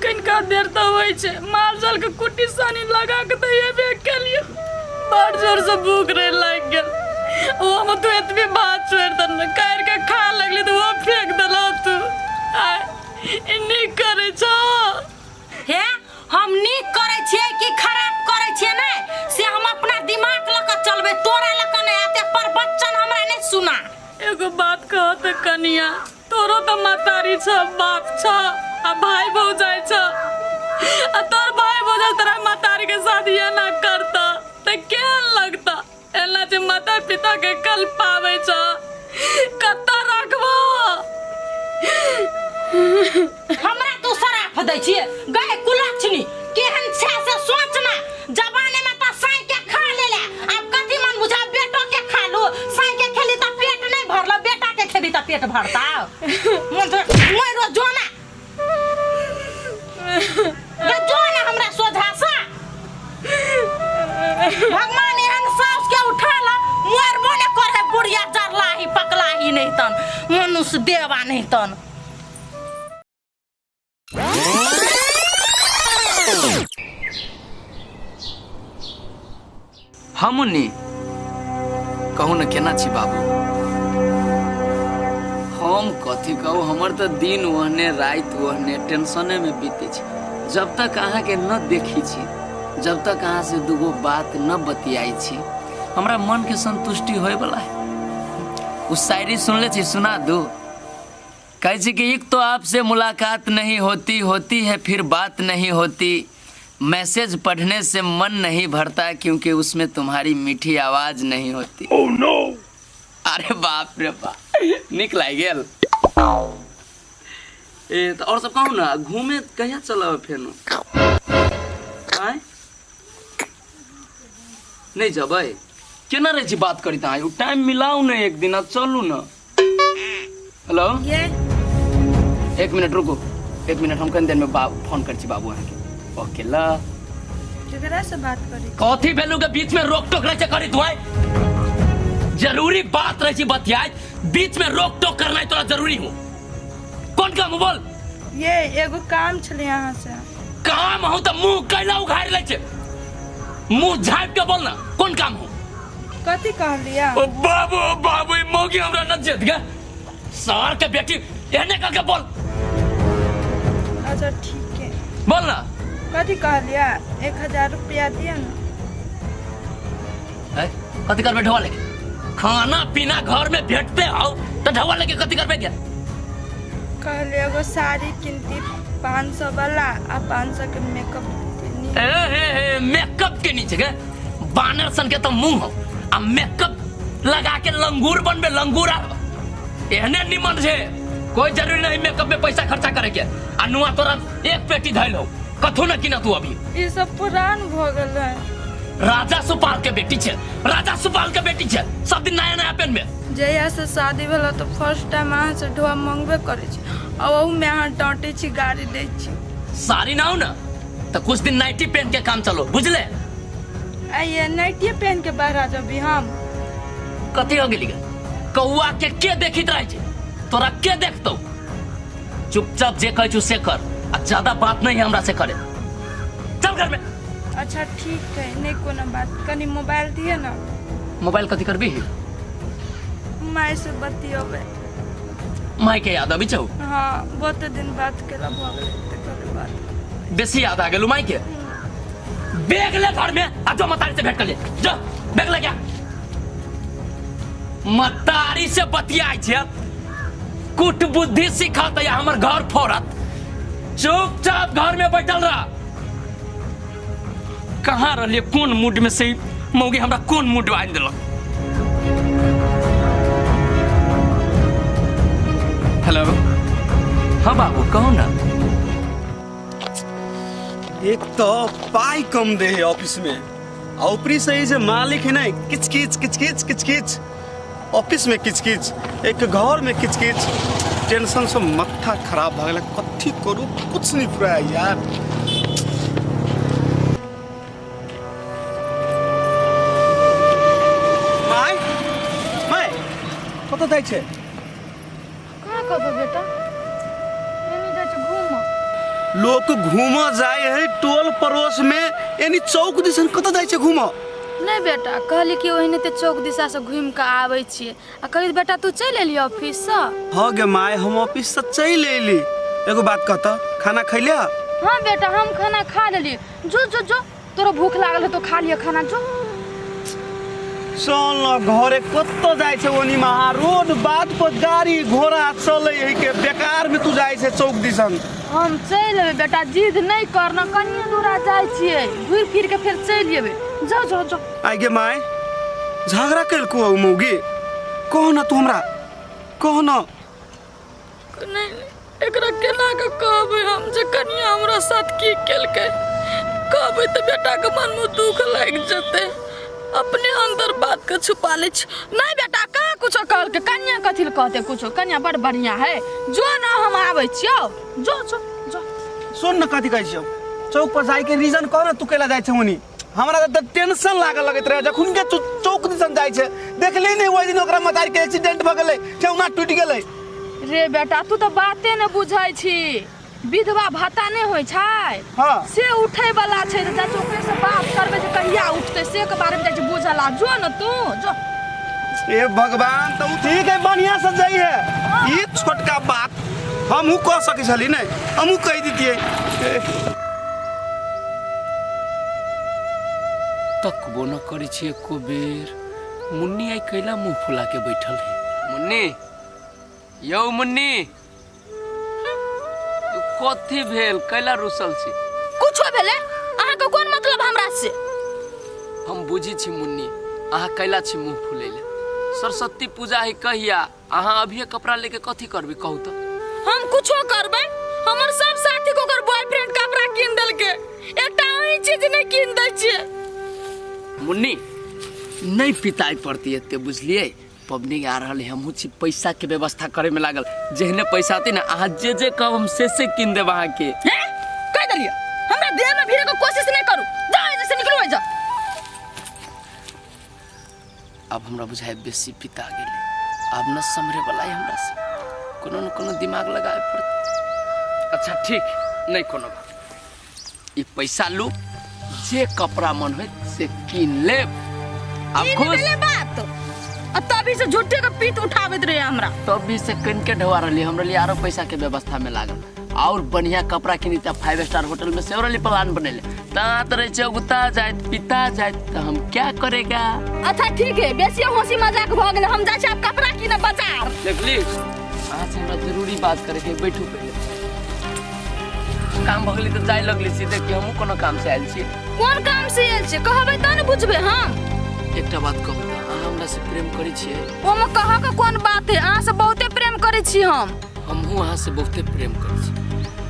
Speaker 1: कनिका देर तऽ होइ छै। माल जाल के कुट्टी सानी लगा के तऽ एबे केलियै, बड़ जोर से भूख रहे लागि गेल। ओहोमे तू एतबे भात छोड़ि देने, काटि के खा लगली तऽ ओहो फेंक देलह तू। आय ई नीक करै छह?
Speaker 3: हे, हम नीक करै छियै कि खराब करै छियै ने से हम अपना दिमाग लऽ कऽ चलबै, तोरा लऽ कऽ नहि। आते पर बच्चन हमरा नहि सुना।
Speaker 1: एगो बात कह तऽ कनिया, तोरो तऽ महतारी छ, बाप छ आ भाई भौजाई छ, आ तोर भाई भौजाई तोरा महतारी के साथ एना करता तऽ केहन लगता? एना जे माता पिता के कल पावे छ, कतऽ राखबो?
Speaker 3: हमरा तू सराफ दै छियै गए कुलक्षणी, केहन छै से सोच ना। जवाने में तऽ साई के खा लेले, आब कथी मन बुझा बेटो के खा लू। साई के खेली तऽ पेट नहीं भरल, बेटा के खेबी तऽ पेट भरता। मन तो मोर रोज जो ना गे, जो ना हमरा सोझा सा। भगवान एहन साउस के उठा ला मरबो ने करे, बुढ़िया जरला ही पकला ही नहीं तन मनुष्य देवा नहीं तन।
Speaker 5: हाँ मुन्नी, कहू ने केना छी बाबू? हम कथी कहू, हमर तऽ दिन ओहने राति ओहने टेंशने में बीते छै। जब तक अहाँके न देखी छी, जब तक अहाँ से दूगो बात न बतियाई छी, हमरा मन के संतुष्टि होए वाला है। उ शायरी सुनले छी? सुना दू। कहै छै कि एक तो आपसे मुलाकात नहीं होती, होती है फिर बात नहीं होती, मैसेज पढ़ने से मन नहीं भरता क्योंकि उसमें तुम्हारी मीठी आवाज नहीं होती। oh, no! अरे बाप रे बाप, निक लागि गेल। ए तऽ और सब कहू ने, घूमे कहिया चलब फेनो? आँय, नहि जेबै? केना रहै छी बात करी तऽ? अहाँ टाइम मिलाउ ने एक दिन आ चलू ने। हेलो,
Speaker 6: ये
Speaker 5: एक मिनट रुकू, एक मिनट, हम कनि देर में बाबू फोन कर छी बाबू अहाँके। ओके ल।
Speaker 6: केकरा से बात करी?
Speaker 5: कथी भेलू के बीच में रोक टोक रहै छै करी दुआई? जरूरी बात रहै छै बतियाई, बीच में रोक टोक करनाइ तोरा जरूरी हो? कोन काम हो बोल।
Speaker 6: ये एगो काम छलै अहाँ से।
Speaker 5: काम हो तऽ मुंह कैला उघारि लै छै? मुंह झाँपि के बोल ना, कोन काम हो?
Speaker 6: कथी कहलियै?
Speaker 5: ओ बाबू, बाबू, ई मौगी हमरा न जेत गे, सार के बेटी, एहने करके बोल।
Speaker 6: अच्छा ठीक है,
Speaker 5: बोल ना।
Speaker 6: कथी कहलियै? 1000 रुपया दिअ ने।
Speaker 5: है कथी करबे ढोआ लेके? खाना पीना घर में भेटते आओ तो ढोआ लेके कथी करबे क्या?
Speaker 6: कहलियै एगो साड़ी किनती 500 वाला आ 500 के मेकअप लेती।
Speaker 5: ए हे हे, मेकअप के नीचे के बानर सन के तो मुंह हो आ मेकअप लगा के लंगूर बनबे लंगूर। आ एहने निमन छे, कोई जरूरी नहीं मेकअप में पैसा खर्चा करे के। आ नुआ तोरा एक पेटी धैल हो, कथू न किना तू अभी।
Speaker 6: ई सब पुरान भऽ गेल है।
Speaker 5: राजा सुपाल के बेटी छे, राजा सुपाल के बेटी छे, सब दिन नया नया पेन में।
Speaker 6: जहिया से शादी भेल तऽ फर्स्ट टाइम अहाँ से ढोआ मंगबे करै छी आ ओहूमे अहाँ डाँटै छी, गारि दै छी।
Speaker 5: साड़ी ना हो ना तो कुछ दिन नाइटी पहन के काम चलो, बुझले?
Speaker 6: आइए नाइटिए पहन के बाहर आ जबी हम।
Speaker 5: कथी हो गेली गे? कौआ के के देखित रहे छे, तोरा के देखतौ? चुपचाप जे कहै छु से कर आ ज्यादा बात नहीं हमरा से करे, चल घर में।
Speaker 6: अच्छा ठीक है, नहीं कोनो बात। कनी मोबाइल दिए ना।
Speaker 5: मोबाइल कथी करबी?
Speaker 6: माय से बतियेबै।
Speaker 5: माय के याद अबै छौ?
Speaker 6: हाँ, बहुत दिन बात केला भऽ गेलै तऽ कहलियै बात।
Speaker 5: बेसी याद आ गेलौ माय के? बैग ले घर में आ जो मतारी से भेंट कर ले, जो बैग ले गया। मतारी से बतियाइ छै, कुट बुद्धि सिखत या हमर घर फोड़त। चुपचाप घर में बैठल रह। कहाँ रहलियै, कोन मूड में से मौगी हमरा कोन मूड आनि देलक। हेलो, हाँ बाबू, कहू ना।
Speaker 4: एक तो पाई कम दे है ऑफिस में आ ऊपरी से ई जे मालिक है ना, किच किच किच किच किच किच, ऑफिस में किच किच, एक घर में किच किच, टेंशन से माथा खराब भऽ गेल। कथी करू, कुछ नहीं पूरा यार। माय, माय, कतऽ जाइ छै?
Speaker 6: कहाँ कतौ बेटा, एनी जाइ छै घूमऽ।
Speaker 4: लोक घूमऽ जाय है टोल पड़ोस में, यानी चौक दिसन कतऽ जाइ छै घूमऽ?
Speaker 6: नहि बेटा, कहली कि ओहिने ते चौक दिशा से घूमि कऽ आबै छियै। आ कहली बेटा तू चलि एली ऑफिससँ?
Speaker 4: हाँ गे माय, हम ऑफिस से चलि अयली। एगो बात कहता, खाना खैले?
Speaker 6: हाँ बेटा, हम खाना खा लेली। जो जो जो, तोरो भूख लागल है तो खा लिअ खाना, जो।
Speaker 4: चल न घरे, कतऽ जाइ छै ओनी महा रोड बाट पर गाड़ी घोड़ा चलै है के बेकार में तू जाइ छै चौक दिसन।
Speaker 6: हम चलि एबै बेटा, जिद नहि करना, कनिए दूरा जाइ छियै, घुरि फिर के फेर चलि एबै। जाओ जाओ जाओ।
Speaker 4: आइ गे माय, झगड़ा केलको उ मौगी? कह न तू हमरा, कह न।
Speaker 1: नहि, एकरा केना के कहबै हम जे कनिया हमरा साथ की केलकै? कहबै तऽ बेटाके मनमे दुख लागि जेतै। अपने अंदर बात के छुपा लै छी।
Speaker 6: नहीं बेटा, कहाँ कुछो कहलकै कनिया? कथी लए कहते कुछो? कनिया बड़ बढ़िया है। जो ना, हम आबै छियौ, जो जो जो।
Speaker 4: सुन न, कथी कहै छियौ, चौक पर जाइके रीजन कह न, तू कैला जाइ छै ओनी? हमरा तऽ टेंशन लागऽ लगैत रहे जखन के तू चौक दिसन जाइ छै। देखली नहीं ओहि दिन ओकरा मतारी के एक्सीडेंट भऽ गेलै, ठेहुना टूटि गेलै।
Speaker 6: रे बेटा, तू तऽ बाते ने बुझै छी। विधवा भत्ता नहि होइ छै?
Speaker 4: हाँ।
Speaker 6: से उठै वाला छै, तऽ चाची ओकरे से बात करबै जे कहिया उठतै, से के बारे में जाइ छी बुझल। आ जो न तू, जो।
Speaker 4: ए भगवान, तऽ उ ठीक है, बढ़िया से जाइ है। ई छोटका बात हमहूँ कह सकै छली ने, हमहूँ कहि दितियै।
Speaker 5: तकबो न करै छी एको बेर। मुन्नी आइ कैला मुंह फुला के बैठल है? मुन्नी, यौ मुन्नी, यौ कथी भेल? कैला रुसल छी?
Speaker 1: कुछो भेलै, अहाँके कोन मतलब हमरा से?
Speaker 5: हम बुझी छी मुन्नी, अहाँ कैला छी मुंह फुलैले। सरस्वती पूजा है कहिया, अहाँ अभिये कपड़ा लेके कथी करबी, कहू तऽ?
Speaker 1: हम कुछो करबै? हमर सब साथी के ओकर बॉयफ्रेंड कपड़ा कीन देलकै, एकटा अहीं चीज नहि कीन दै छियै।
Speaker 5: मुन्नी, नहीं पिताई पड़ती एते, बुझलियै? पबनी आ रहल है, हमहूँ छी पैसा के व्यवस्था करे में लागल। जेहने पैसा आती ना, अहाँ जे जे कहब हम से से कीन देब अहाँके।
Speaker 1: हैं, कहि देलियै, हमरा देह में भिड़े के कोशिश नहि करू। जाओ एहिजे से, निकलू एहिजे।
Speaker 5: आब हमरा बुझाय बेसी पिता गेलै, आब न सम्हरे वाला है हमरा से। कोनो न कोनो दिमाग लगाए पड़त। अच्छा ठीक, नहीं कोनो बात, ई पैसा लू, जे कपड़ा मन होय से कीन लेब। आब
Speaker 1: ई
Speaker 5: खुश?
Speaker 1: भेलै बात, आ तभी से झूठे के पीत उठाबैत रहे हमरा।
Speaker 5: तब भी से कन के ढवा रहली हमरा लिए, आरो पैसा के व्यवस्था में लागल और बढ़िया कपड़ा किनी त फाइव स्टार होटल में से रहली प्लान बनेले। तात रहे छै उगता जाइत पिता जाइत, त हम क्या करेगा?
Speaker 1: अच्छा ठीक है, बेसी हंसी मजाक भऽ गेलै। हम जाइ छी आब कपड़ा कीनऽ बाजार।
Speaker 5: देखली, अहाँ से हमरा जरूरी बात करे के। बैठू पहिले। काम भऽ गेलै तऽ जाय लगली छी। देखी, हमहूँ कोनो काम से आयल छी।
Speaker 1: कोन काम से आयल छी, कहबै तब ने बुझबै हम।
Speaker 5: एकटा बात कहू तऽ, अहाँ हमरा से प्रेम करै छियै?
Speaker 1: ओमे कहऽ के कोन बात है? अहाँ से बहुते प्रेम करै छी हम।
Speaker 5: हमहूँ अहाँ से बहुते प्रेम करै छी,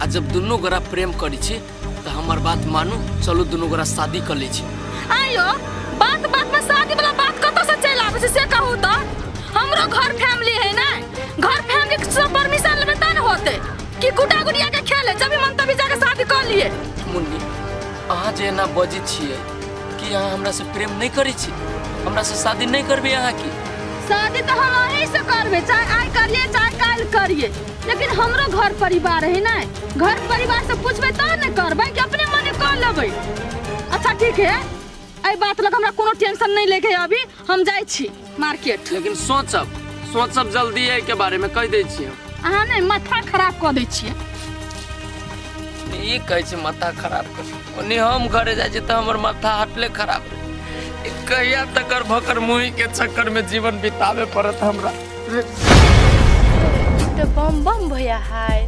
Speaker 5: आ जब दुनू गोरा प्रेम करै छी तऽ हमर बात मानू, चलू दुनू गोरा शादी कऽ लै छी।
Speaker 1: आइयो बात बात में शादी वाला बात कतऽ से चलि आबै छै, से कहू तऽ? हमरो घर फैमिली है ने, घर फैमिली से परमिशन लेबै तब ने होतै। कि गुड्डा गुड़िया के खेल है, जब भी मन तभी जाके शादी कऽ लिए?
Speaker 5: मुन्नी, अहाँ जे एना बजै छियै, कि अहाँ हमरा से प्रेम नहि करै छी? हमरा से शादी नहि करबै अहाँ की?
Speaker 1: शादी तऽ हम अहीं से करबै, चाहे आइ करिए चाहे काल्हि करिए, लेकिन हमरो घर परिवार है ने, घर परिवार से पूछबै तब ने करबै कि अपने मने कऽ लेबै? अच्छा ठीक है, एहि बात लग हमरा कोनो टेंशन नहीं लेके है। अभी हम जाइ छी मार्केट।
Speaker 5: लेकिन सोचब, सोचब जल्दी एहि के बारे में, कहि दै छी हम।
Speaker 1: अहाँ ने माथा खराब कऽ दै छियै।
Speaker 5: ई कहै छै माथा खराब कर। ओने हम घरे जाइ छी तऽ हमर माथा हटले खराब रहै। ई कहिया तकर भकर मुही के चक्कर में जीवन बितावे पड़त हमरा?
Speaker 8: ई तऽ बम बम भैया हाय,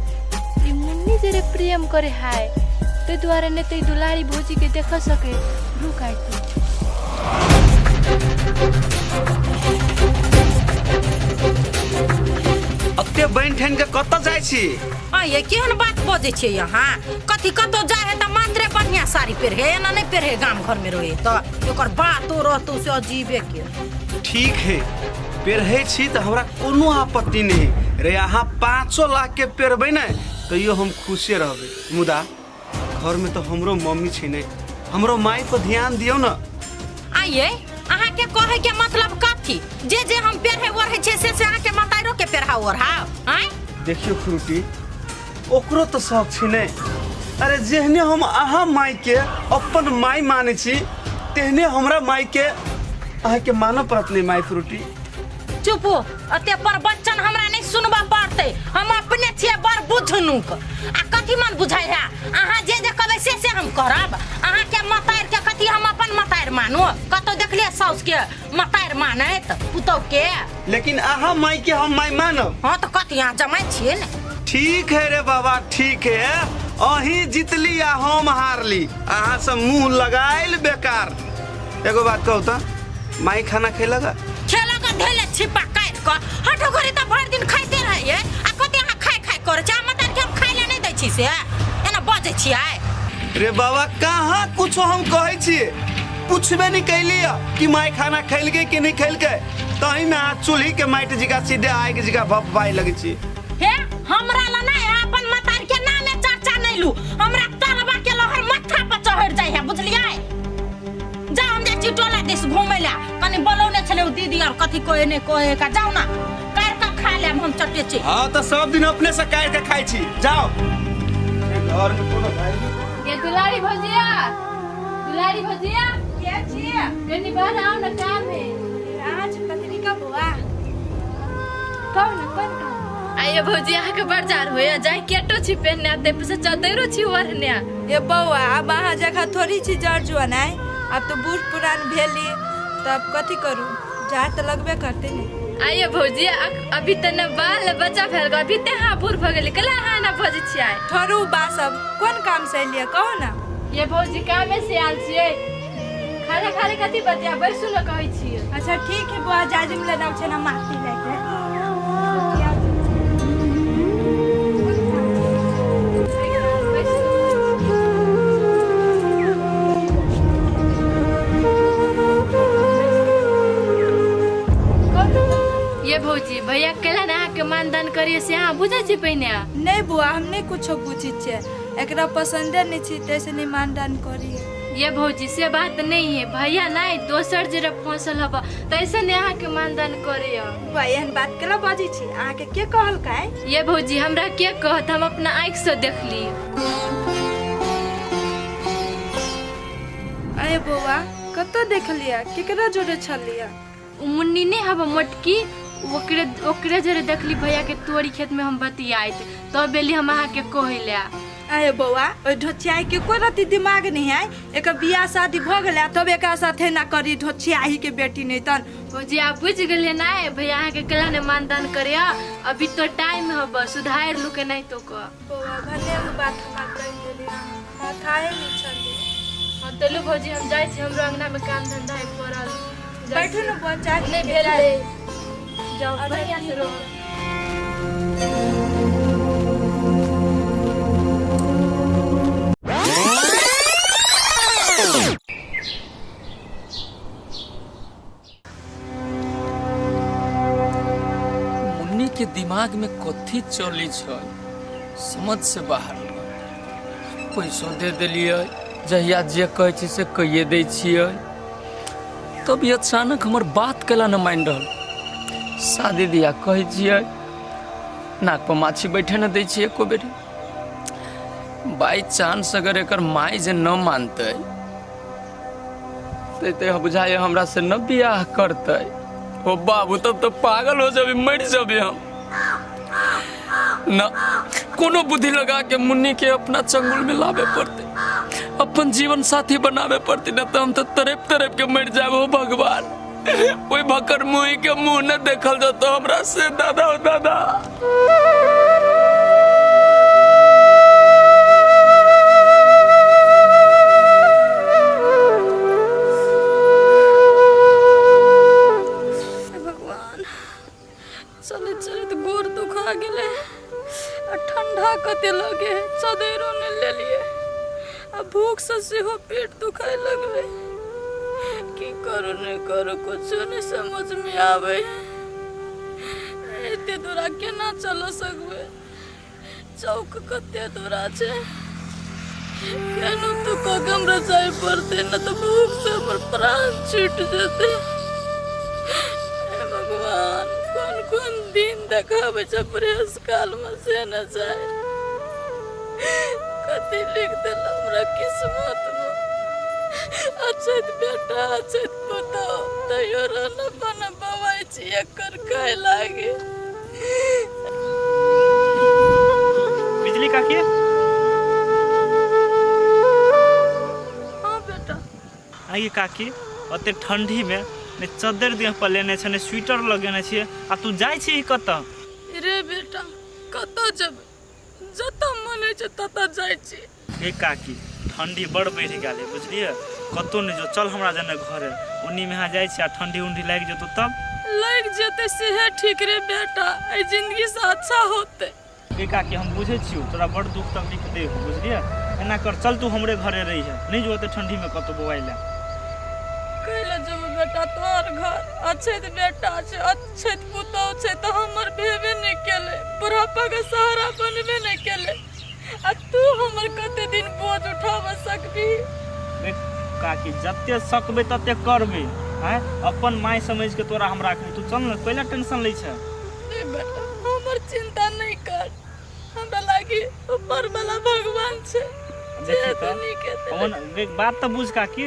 Speaker 8: ई मुन्नी जरे प्रेम करे हाय, ताहि दुआरे नहि तऽ ई दुलारी भौजी के देख सके। रुक आइ तू।
Speaker 4: अते बनि ठनि के कतऽ जाइ छी?
Speaker 3: आइए, केहन बात बजै छियै अहाँ? कथी कतौ जाइ है तऽ मात्रे बढ़िया साड़ी पहिरे, एना नहि पहिरे। गाम घर में रहे तऽ एकर बातो रहतौ से अजीबे के।
Speaker 4: ठीक है, पेरहै छी तऽ हमरा कोनो आपत्ति नहि रे। अहाँ 5 लाख के पेरबै ने, तैयो हम खुशे रहबै। मुदा घरमे तऽ हमरो मम्मी छै ने, हमरो माय पर ध्यान दियौ ने।
Speaker 3: आइए, अहाँके कहै के मतलब कथी? जे जे हम पेरहे ओढ़ै छियै से से अहाँके मताइरो के पेरहा ओढ़ाव आँय?
Speaker 4: देखियौ फ्रूटी, ओकरो तऽ शौक छै ने। अरे जेहने हम अहाँ मायके अपन माय मानै छी तेहने हमरा मायके अहाँके मानऽ पड़त नहि माय फ्रूटी।
Speaker 3: चुप हो, अते पर बच्चन हमरा नहीं सुनबा पड़तै। हम अपने छियै बड़ बुझनुक आ कथी मन बुझाइ है। अहाँ जे जे कहबै से से हम करब। अहाँ के मतारि के कथी हम अपन मतारि मानू? कतौ देखलियै साउस के मतारि मानैत पुतहु के?
Speaker 4: लेकिन अहाँ माय के हम माय मानब।
Speaker 3: हाँ तो कथी अहाँ जमाइ छियै ने।
Speaker 4: ठीक है रे बाबा, ठीक है, अहीं जीतली आ हम हारली, अहाँ से मुंह लगाइल बेकार। एगो बात कहू तो माई खाना खेलक?
Speaker 3: खेलक धैले छिपा काटि कऽ हटो घड़ी तऽ भरि दिन खाइते रहैये आ कते अहाँ खाय खाय करै छी। मतार के हम खाय लए नहि दै छी से एना बजै छियै।
Speaker 4: रे बाबा कहाँ कुछो हम कहै छियै, पूछबे नहीं कैली कि माई खाना खेलकै कि नहीं खेलकै, तही में अहाँ चूल्ही के माटि जिका सीधे आगि जिका भपभाई लगै छी।
Speaker 3: हे हमरा ला नहीं है, अपन मतार के नामे चर्चा नहीं लू, हमरा तरबा के लहर माथा पर चढ़ जाय है बुझलियै। जा हम जाइ छी टोला दिस घूमै ला, कनी बोलौने छलै उ दीदी और कथी कहे नहीं कहे का, जाउ ना काटि कऽ खा लेब हम चटे छी।
Speaker 4: हाँ तो सब दिन अपने से काटि के खाइ छी, जाओ घर में कोनो भाई नहीं।
Speaker 8: ये दुलारी भौजिया, दुलारी भौजिया
Speaker 6: के छियै?
Speaker 8: कनी बाहर आओ ना, काम है।
Speaker 6: अहाँ छी पत्रिका बौआ, कहू ने कोन काम?
Speaker 8: आइए भौजी, अहाँ के बड़ जार होया जाय केटो छी पहनने ते पैसा चदरो छी ओढ़ने।
Speaker 6: ये बौआ अब अहाँ जगह थोड़ी छी जर जुआन आइ, आब तो बूढ़ पुरान भेली तब कथी करू, जार तऽ लगबे करते ने।
Speaker 8: आइए भौजी, अभी तऽ न बाल बच्चा भेल, अभी ते अहाँ बूढ़ भऽ गेली, कला अहाँ ना भौजी छियै?
Speaker 6: ठहरू बा सब कोन काम से एलियै कहू ना।
Speaker 8: ये भौजी कामे से आयल छियै, खाना खाली कथी बतिया बैसू न कहै छियै।
Speaker 6: अच्छा ठीक है बौआ, जाजिम लेना छै ना माटी लैके।
Speaker 8: ये भौजी भैया केला ना अहाँके मानदान करिए से अहाँ बुझै छी पहिने?
Speaker 6: नहीं बौआ हम नहीं कुछो पूछै छियै, एकरा पसंदे नहीं छी तैसे नहीं मानदान करिए।
Speaker 8: ये भौजी से बात नहीं है, भैया नहीं दोसर जरा फसल हब तैसे नहीं अहाँके मानदान करिए।
Speaker 6: बौआ एहन बात केला बजै छी, अहाँके के कहलकै?
Speaker 8: ये भौजी हमरा के कहत, हम अपना आँखि से देखली।
Speaker 6: अरे बौआ कतऽ देखलियै, केकरा जोड़े छलियै?
Speaker 8: उ मुन्नी नहीं हब मोटकी, ओकरे ओकरे जरे देखली भैया के तोरी खेत में हम बतियाइत, तब बेली हम अहाँके कहै ले।
Speaker 6: अरे बौआ ओहि ढोचियाई के कोई रति दिमाग नहीं है, एक बियाह शादी भऽ गेलै तब एकरा साथे ना करी ढोचियाही के बेटी नहीं तन।
Speaker 8: भौजी आप बुझ गेलियै ना भैया अहाँके केला ने मानदान करे, अभी तो टाइम हब सुधार लू के नहीं तो कह।
Speaker 6: बौआ भने उ बात हमरा कहि देली, माथाए नहीं छली।
Speaker 8: हाँ चलू भौजी हम जाइ छी, हमरो अंगना में काम धंधा है पड़ल।
Speaker 6: बैठू ने बौआ, चाय
Speaker 8: नहीं भेल है, जाओ बढ़िया से रहो।
Speaker 5: मुन्नी के दिमाग में कथी चली छै समझ से बाहर। पैसो दे देलियै, जहिया जे कहै छै से कहिए दै छियै, तब ई अचानक हमर बात केला न मानि रहल। शादी दिया कहै छियै, नाक पर माछी बैठे न दै छियै एको बेरी। बाई चांस अगर एकर माय जे न मानतै ते बुझाइए हमरा से न बियाह करतै। ओ बाबू तब तो पागल हो जबी, मर जबी हम। न कोनो बुद्धि लगा के मुन्नी के अपना चंगुल में लावे पड़ते, अपन जीवन साथी बनावे पड़ते, न तो हम तो तड़प तड़प के मर जाब। हो भगवान, ओई भकर मुँह के मुँह न देखल जतो हमरा से। दादा ओ दादा।
Speaker 1: भगवान, चलैत चलैत गोर दुखा गेलै आ ठंडा कते लगे, चदैरो नहि लेलियै आ भूखसँ सेहो पेट दुखाय लगलै। की करू नहि करू कुछो नहि समझमे आबै। एते दूरा केना चल सकबै? चौक कते दूरा छै, केनो तो कऽ के हमरा जाय पड़तै, नहि तऽ भूख से हमर प्राण छूटि जेतै। हे भगवान, कोन कोन दिन देखाबै छै प्रेस कालमे से ने जाय। कथी लिख देल हमरा किस्मत में। अछैत बेटा अछैत पुतहु तैयो रहना बना बवाइ छी एकर खाय लागे।
Speaker 7: बिजली काकी।
Speaker 1: हाँ बेटा।
Speaker 7: आइए काकी, ओते ठंडी में ने चद्दर देह पर लेने छै ने स्वेटर लगेने छियै आ तू जाइ छी कतऽ?
Speaker 1: रे बेटा कतऽ जेबै, जतऽ मन होइ छै ततऽ जाइ छी।
Speaker 7: हे काकी, ठंडी बड़ बढ़ि गेल है बुझलियै, कतौ नहि जो, चल हमरा जने घरे, ओन्नी में जाइ छी आ ठंडी उंडी लागि जेतौ तब?
Speaker 1: लागि जेतै सेहे ठीक रे बेटा, एहि जिंदगी से अच्छा होतै।
Speaker 7: हे काकी, हम बुझै छियौ तोरा बड़ दुख तकलीफ दे हो बुझलियै, एना कर चल तू हमरे घरे रही है, नहि जो ओते ठंडी में कतौ बौआइ लए।
Speaker 1: कैला जेबौ बेटा तोहर घर, अछैत बेटा छै अछैत पुतहु छै तऽ हमर भेबे नहि केलै, बुढ़ापा के सहारा बनबे नहि केलै, आ तू हमर कते दिन बोझ उठाबऽ सकबी?
Speaker 7: देख काकी, जते सकबै तते करबै, आँय अपन माय समझि के तोरा हम राखबै, तू चल ने, कैला टेंशन लै छै?
Speaker 1: नहीं बेटा, हमर चिंता नहीं कर, हमरा लागी ऊपर वाला भगवान छै।
Speaker 7: देखी तऽ
Speaker 1: नीक हेतै।
Speaker 7: ओन देख, बात तऽ बुझ काकी,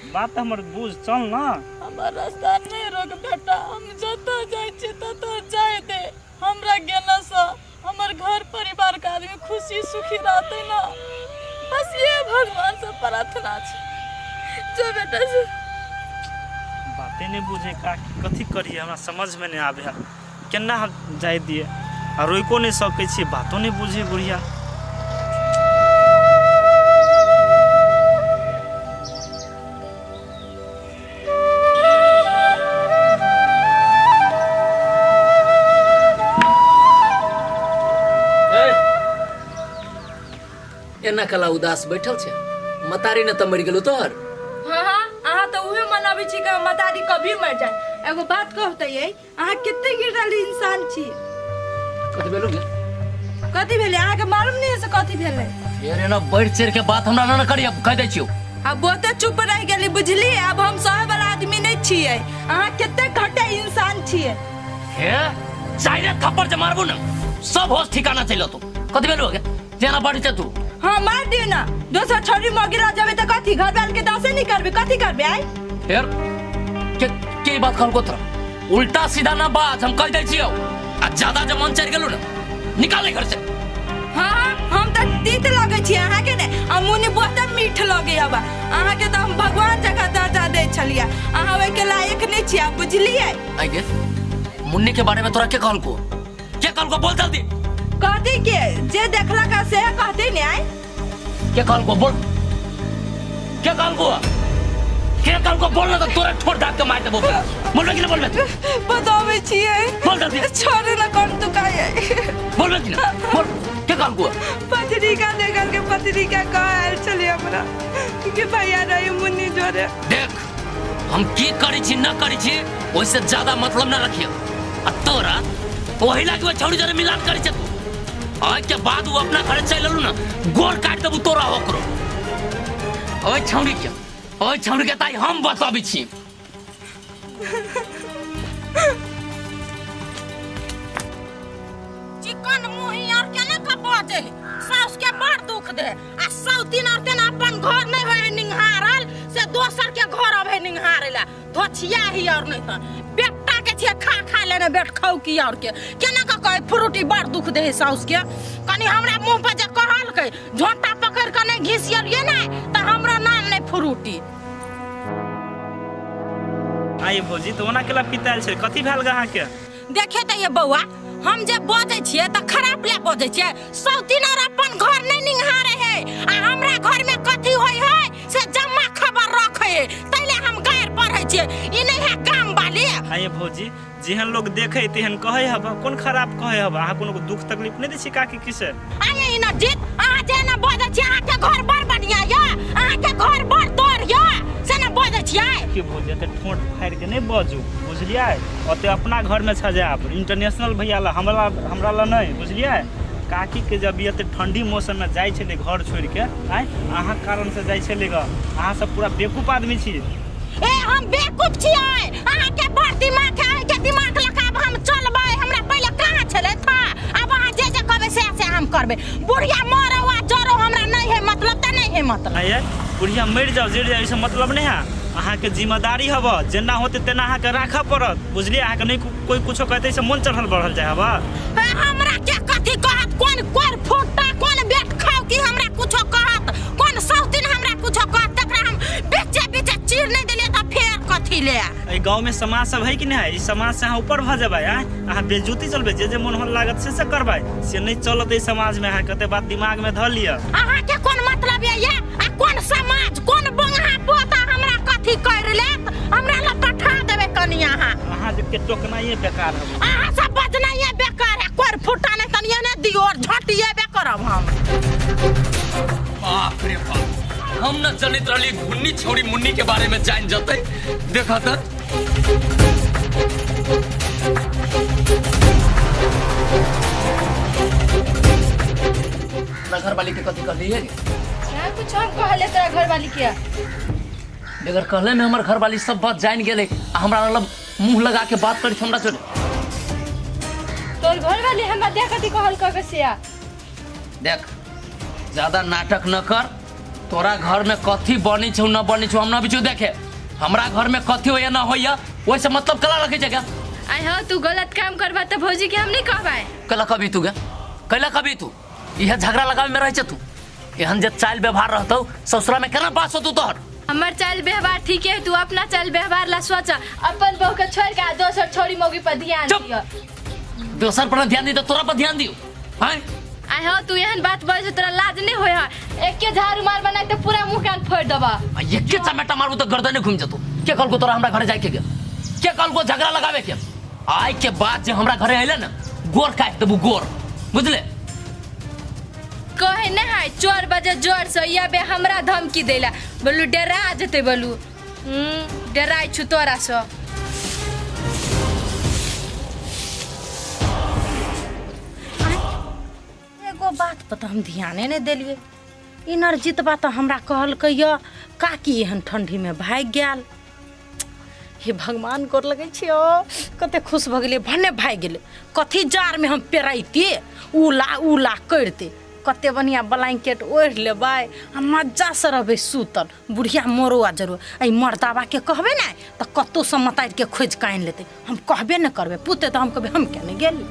Speaker 7: बात तऽ हमर बुझ, चल ने।
Speaker 1: हमर रास्ता नहीं रोक बेटा, हम जतऽ जाइ छियै ततऽ जाय दे, हमरा गेलासँ हमर घर परिवार के आदमी खुशी सुखी रहतै ना, बस ये भगवान से प्रार्थना छै। जो बेटा जो।
Speaker 7: बाते नहीं बुझे काकी, कथी करिए हमरा समझ में नहीं आबे है, केना हम जाय दिए आ रोको नहीं सकै छी, बातो नहीं बुझे बुढ़िया।
Speaker 5: एना कला उदास बैठल छै, मतारी ने तऽ मरि गेलौ तोहर।
Speaker 6: हाँ हाँ, अहाँ तऽ उहे मनाबै छी कि मतारी कभी मर जाए। एगो बात कहू तऽ ये, अहाँ कते गिरल इंसान छी।
Speaker 5: कथी भेलौ गे?
Speaker 6: कथी भेलै अहाँके मालूम नहीं है से कथी भेलै?
Speaker 5: फेर एना बढ़ि चढ़ि के बात हमरा न करिय, कहि दै छियौ।
Speaker 6: अब बहुते चुप रहि गेली बुझलियै, अब हम सहे वाला आदमी नहीं छियै, अहाँ कते घटे इंसान छियै।
Speaker 5: हे चाइरे थप्पड़ जे मारबू ने सब होश ठिकाना चलि अतौ। कथी भेलौ गे जेना बढ़ि छै तू?
Speaker 6: हाँ मार दियो ना, दोसर छोरी मगिला जेबै तऽ कथी घर वाल के दासे नहीं करबे, कथी करबे आइ?
Speaker 5: फेर के के बात कहलको तोरा? उल्टा सीधा ना बात हम कहि दै छियौ, आ ज्यादा जे मन चढ़ि गेलौ ने निकाल ले घर से।
Speaker 6: हाँ हाँ, हम तऽ तीत लगै छी अहाँके ने, आ मुनि बहुते मीठ लगै हब अहाँके, तऽ हम भगवान जकाँ दर्जा दै छलियै, अहाँ ओहिके लायक नहि छियै बुझलियै।
Speaker 5: आइ गे, मुन्नी के बारे में तोरा के कहलको? के कहलको बोल जल्दी।
Speaker 6: कहती के जे देखलक से कहते ने आइ।
Speaker 5: के कहलको बोल, के कहलको, के कहलको बोल ना तो तोरा ठोर दाग के मार देबो। बोलबे कि ना बोलबे?
Speaker 6: बताबै छियै।
Speaker 5: बोल जल्दी।
Speaker 6: छोड़े ना कौन तू काहे।
Speaker 5: बोलबे कि ना बोल, के कहलको?
Speaker 6: पत्रिका देखल के पत्रिका कह आयल छलियै हमरा कि भैया रही मुन्नी जोरे।
Speaker 5: देख हम की करै छी न करै छी ओहिसे ज्यादा मतलब न रखियो, आ तोरा ओही लागी ओ छौड़ी जरे मिलान करै छै तू, ओहि के बाद वो अपना घरे चलि एलू ना गोर काटि देबू तोरा ओकरो। ओहि छौड़ी के, ओहि छौड़ी के ताई हम बतबै छी।
Speaker 3: चिकन मुही और केना के बजे है, साउस के बड़ दुख दे, आ सौतीन और केना अपन घर नहीं होय है निंघारल से दोसर के घर अबे निंघारे ला धोछिया ही और नहीं त बेटा के छे खा खा लेने बेट खाऊ की और के केना के कहे फ्रूटी बड़ दुख दे है साउस के। कनी हमरा मुंह पर जे कहलकै झोंटा पकड़ के नहीं घिसियलिए ने त हमरा नाम नहीं फ्रूटी।
Speaker 7: आइ भौजी तो ओना केला पितायल छै, कथी भेल गे अहाँके?
Speaker 3: देखे तऽ ये बौआ, हम जे बजै छियै तऽ खराब ले बजै छियै, सौतीन और अपन घर नहीं निंघारे है आ हमरा घर में कथी होय है से जमा खबर रखे है, तैले हम गारि पढ़ै छियै, ई नहीं है काम वाली।
Speaker 7: आइए भौजी, जेहन लोग देखे तेहन कहै हब, कोन खराब कहै हब, अहाँ कोनो दुख तकलीफ नहीं दै छी काकी की से?
Speaker 3: आइए ई न जीत, अहाँ जे न बजै छियै अहाँके घर बड़ बढ़िया यऽ, अहाँके घर बड़ तोर यऽ से न बजै छियै।
Speaker 7: की भौजी एते ठोंठ फाड़ि के नहीं बजू बुझलियै, ओते अपना घर में सजायब, इंटरनेशनल भैया ला, हमरा ला नहीं बुझलियै। काकी के जब एते ठंडी मौसम में जाइ छलै घर छोड़ के, आँय अहाँ कारण से जाइ छलै ग, अहाँ सब पूरा बेवकूफ आदमी छी।
Speaker 3: ए हम बेवकूफ छियै, अहाँ के बड़ दिमाग है, अहाँ के दिमाग लगा अब हम चलबै, हमरा पहिले कहाँ छलै था, अब अहाँ जे जे कहबै से से हम करबै, बुढ़िया मरौ आ जरौ हमरा मतलब।
Speaker 7: आइए बुढ़िया मरि जाओ जरि जाओ, ई मतलब नहीं है। अहाँके जिम्मेदारी हब, जेना होते तेना अहाँके राखऽ पड़त, बुझलियै? अहाँके नहीं कोई कुछो कहते से मन चढ़ल बढ़ल जाय हब।
Speaker 3: ए, हमरा के कथी कहत? कोन कोर फुट्टा कोन बेट खाओ कि हमरा कुछो कहत? कोन सौतीन हमरा कुछो कहत? तकरा हम बीचे बीचे चीर नहीं देलियै तऽ फेर कथी ले?
Speaker 7: एहि गाँव में समाज सब है कि नहीं है? ई समाज से अहाँ ऊपर भऽ जेबै। आँय, अहाँ बेजूती चलबै, जे जे मन होन लागत से से करबै, से नहीं चलत एहि समाज में। अहाँ कते बात दिमाग में धऽ लिअ।
Speaker 3: अहाँ के कोन मतलब ये ये? आ कोन समाज कोन बंगहा पोता हमरा कथी कर लेत? हमरा लग पठा देबै कनी अहाँ।
Speaker 7: अहाँ के टोकनाइए बेकार हब।
Speaker 3: अहाँ सब बजनाइए बेकार है। कोर फुटा नहीं तनिए ने दियो और झटिएबे करब हम।
Speaker 5: बाप रे बाप, हम न जनैत रहली घुन्नी छौड़ी मुन्नी के बारे में जान जतै। देखा त अपना घर वाली के कथी कहली है?
Speaker 8: ना कुछ हम कहले तोरा घर वाली के।
Speaker 5: बगैर कहले में हमर घर वाली सब बात जान गेलै आ हमरा मतलब मुंह लगा के बात करी हमरा जोरे।
Speaker 8: तोर घर वाली हमरा देख कथी कहल कह के से?
Speaker 5: देख, ज्यादा नाटक न कर। तोरा घर में कथी बनी छौ न बनी छौ हम न बिचू देखे। हमरा घर में कथी होइया न होइया ओहिसे मतलब कला रखे छै क्या?
Speaker 8: आइ हाँ, तू गलत काम करबा तऽ भौजी के हम नहीं कहबै।
Speaker 5: कैला कभी तू गे, कैला कभी तू इहे झगड़ा लगावे में रहै छै तू? एहन जे चाल व्यवहार रहतौ ससुरा में केना बास होतौ तोहर?
Speaker 8: हमर चाल व्यवहार ठीक है, तू अपना चाल व्यवहार ला सोच। अपन बहू के छोड़ के आ दोसर छोरी मौगी पर ध्यान
Speaker 5: चुप।
Speaker 8: दियो।
Speaker 5: दोसर पर न ध्यान दी तऽ तोरा पर ध्यान दियो? हैं,
Speaker 8: आइ हाँ, तू एहन बात बजै तोरा लाज नहीं होय है? एके झाड़ू मार बनाए तऽ पूरा मुंह कान फोड़ देबा।
Speaker 5: आ एके चमेटा मारबू तऽ गर्दने घूम जेतौ। के कहलको तोरा हमरा घरे जाय के गेल? के कहलको झगड़ा लगावे के? आइ के बाद जे हमरा घरे अइले ने गोर काटि देबू गोर, बुझले?
Speaker 8: कहे नहीं है चोर बजे जोर से या बे हमरा धमकी देला। बोलू डरा जेते, बोलू डराइ छु तोरा से।
Speaker 3: एगो बात पर तऽ हम ध्याने नहि देलियै। ई नरजितबा तऽ हमरा कहलकै यऽ काकी एहन ठंडीमे भागि गेल। हे भगवान, गोर लगै छियौ। कते खुश भऽ गेलियै, भने भागि गेलै। कथी जाड़मे हम पेरैती उला उला करिते? कते बढ़िआँ ब्लैंकेट ओढ़ि लेबै आ मजासँ रहबै सुतल। बुढ़िया मरो आ जरूर। एहि मर्दाबाके कहबै ने तऽ कतहुसँ मतारिके खोजि कऽ आनि लेतै। हम कहबे नहि करबै, पुतै तऽ हम कहबै हम किया नहि गेली।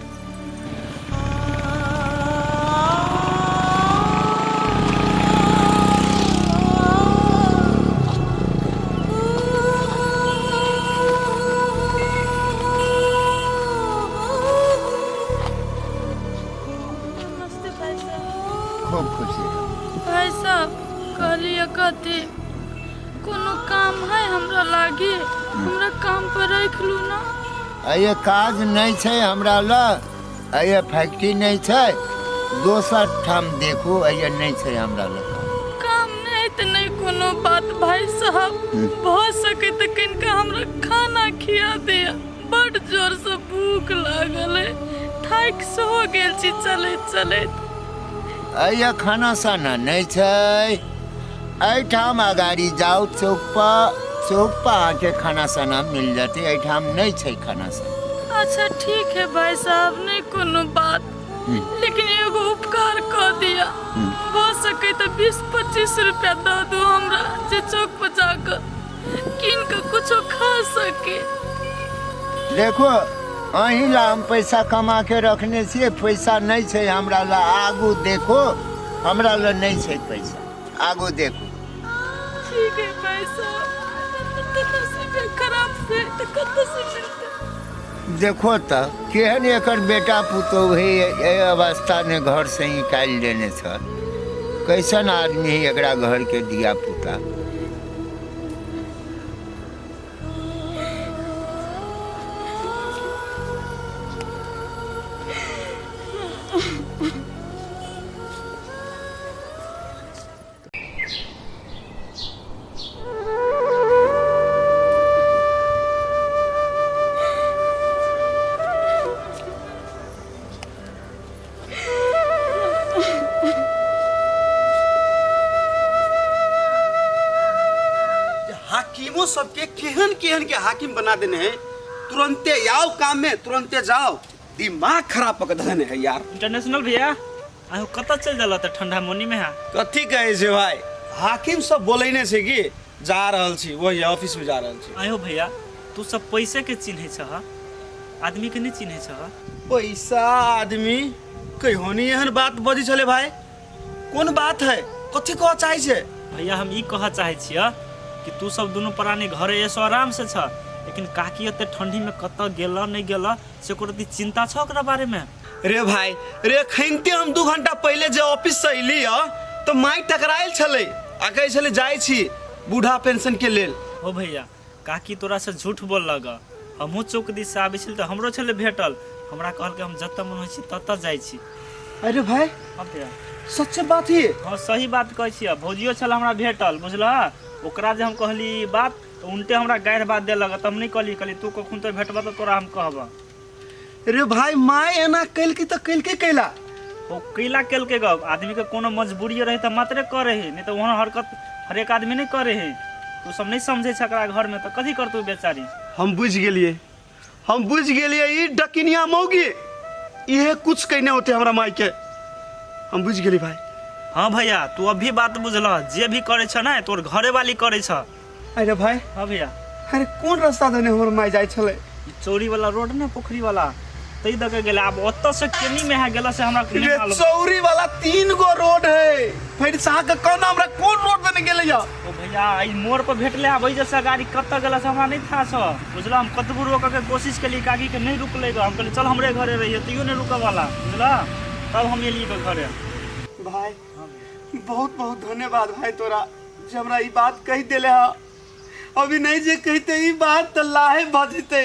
Speaker 6: नमस्ते भाई साहब।
Speaker 9: खूब खुशी रह।
Speaker 6: भाई साहब, कहलिए कथी कोनो काम है हमरा लागी? हमरा काम पर रख लू ना।
Speaker 9: अये काज नहीं छै हमरा लग, अये फैक्ट्री नहीं छै, दोसर ठाम देखू, अये नहीं छै हमरा लग
Speaker 6: काम। नहीं तो नहीं कोनो बात भाई साहब, भऽ सके तऽ कनिका हमरा खाना खिया दिया। बड जोर से भूख लागल है, थाकि सेहो गेल छी चलैत चलैत।
Speaker 9: अये खाना साना नहीं छै एहिठाम, अगाड़ी जाउ चौक पर, चौक पर अहाँके खाना साना मिल जेतै, एहिठाम नहीं छै खाना साना।
Speaker 6: अच्छा ठीक है भाई साहब, नहीं कोनो बात, लेकिन एगो उपकार कऽ दिया। भऽ सके तऽ 20-25 रुपया दऽ दू हमरा जे चौक पर जाकऽ कीन कऽ कुछो खा सके।
Speaker 9: देखो, अहीं ला हम पैसा कमा के रखने छियै, पैसा नहीं छै हमरा ला। आगू देखो, हमरा ला नहीं छै पैसा, आगू देखो।
Speaker 6: ठीक है भाई साहब, तऽ नसीबे खराब छै तऽ कतऽ से मिलतै?
Speaker 9: देखो तऽ केहन एकर बेटा पुतोहु है, एहि अवस्थामे घरसँ निकालि देने छल। कैसन आदमी है एकरा घरके धिया पुता?
Speaker 4: हाकिमो सबके केहन केहन के हाकिम बना देने हैं, तुरंते आओ काम में तुरंते जाओ, दिमाग खराब पकड़ देने है यार।
Speaker 7: इंटरनेशनल भैया, अहाँ कतऽ चलि गेल तऽ ठंडा मोनी में है?
Speaker 4: कथी कहै छै भाई, हाकिम सब बोलैने छै कि जा रहल छी वही ऑफिस में जा रहल छी।
Speaker 7: आयो भैया, तू सब पैसे के चिन्है छह, आदमी के नहीं चिन्है छह।
Speaker 4: पैसा आदमी कहियो नहीं एहन बात बजै छलै भाई, कोन बात है, कथी कह चाहै छै?
Speaker 7: भैया हम ई कह चाहै छियै कि तू सब दुनू प्राणी घरे ऐसो आराम से छ, लेकिन काकी एते ठंडी में कतऽ गेल नहीं गेल से एको रत्ती चिंता छ ओकरा बारे में?
Speaker 4: रे भाई रे, खैनते हम 2 घंटा पहले जे ऑफिस से अयली ह तो माई टकरायल छलै आ कहै छलै जाइ छी बूढ़ा पेंशन के लेल।
Speaker 7: हो भैया, काकी तोरा से झूठ बोललक, हमहूँ चौक दिस से आबै छली तऽ हमरो छलै भेटल, हमरा कहलकै हम जतऽ मन होइ छी ततऽ जाइ छी।
Speaker 4: अरे भाई,
Speaker 7: हाँ भैया,
Speaker 4: सच्चे बात ही?
Speaker 7: हाँ सही बात कहै छियै, भौजियो छल हमरा भेटल बुझलह, ओकरा जे हम कहली ई बात तऽ उनटे हमरा गारि बात देलक, तऽ हम नहि कहली, कहली तू कखन तो भेटबह तऽ तोरा हम कहबह।
Speaker 4: रे भाई, माय एना केलकै तऽ केलकै कैला?
Speaker 7: ओ कैला केलकै गप, आदमी के कोनो मजबूरी रहे तऽ मात्रे करे है, नहीं तऽ ओहन हरकत हरेक आदमी नहीं करे है। तू सब नहीं समझे छ एकरा घर में तऽ कथी करतौ बेचारी।
Speaker 4: हम बुझि गेलियै, हम बुझि गेलियै, ई डकिनिया मौगी इहे कुछ कयने होते हमरा माय के, हम बुझि गेली भाई।
Speaker 7: हाँ भैया, तू अभी बात बुझलह, जे भी करे छ ने तोर घरे वाली करे छ।
Speaker 2: अरे भाई।
Speaker 7: हाँ भैया।
Speaker 2: अरे कोन रास्ता देने हमर माय जाइ छलै?
Speaker 7: ई चौरी वाला रोड ने पोखरी वाला तई दके के गेलै, आब ओतऽ से केनी में है गेला से हमरा
Speaker 2: रे
Speaker 7: नहीं मालूम।
Speaker 2: चौरी वाला 3 गो रोड है, फिर से के कौन हमरा कोन रोड देने गेलै या?
Speaker 7: ओ भैया, ई मोड़ पर भेटले, आब एहि से गाड़ी कतऽ गेला से हमरा नहीं था छ बुझला। हम कतबो रोकऽ के कोशिश केली काकी के नहीं रुकलै ग, हम कहली चल हमरे घरे रहिए, तैयो नहीं रुकऽ वाला बुझला, तब हम एलियै ग घरे।
Speaker 2: भाई बहुत बहुत धन्यवाद भाई तोरा जे हमरा ई बात कहि देले ह, अभी नहीं जे कहते ई बात तो लाहे बजते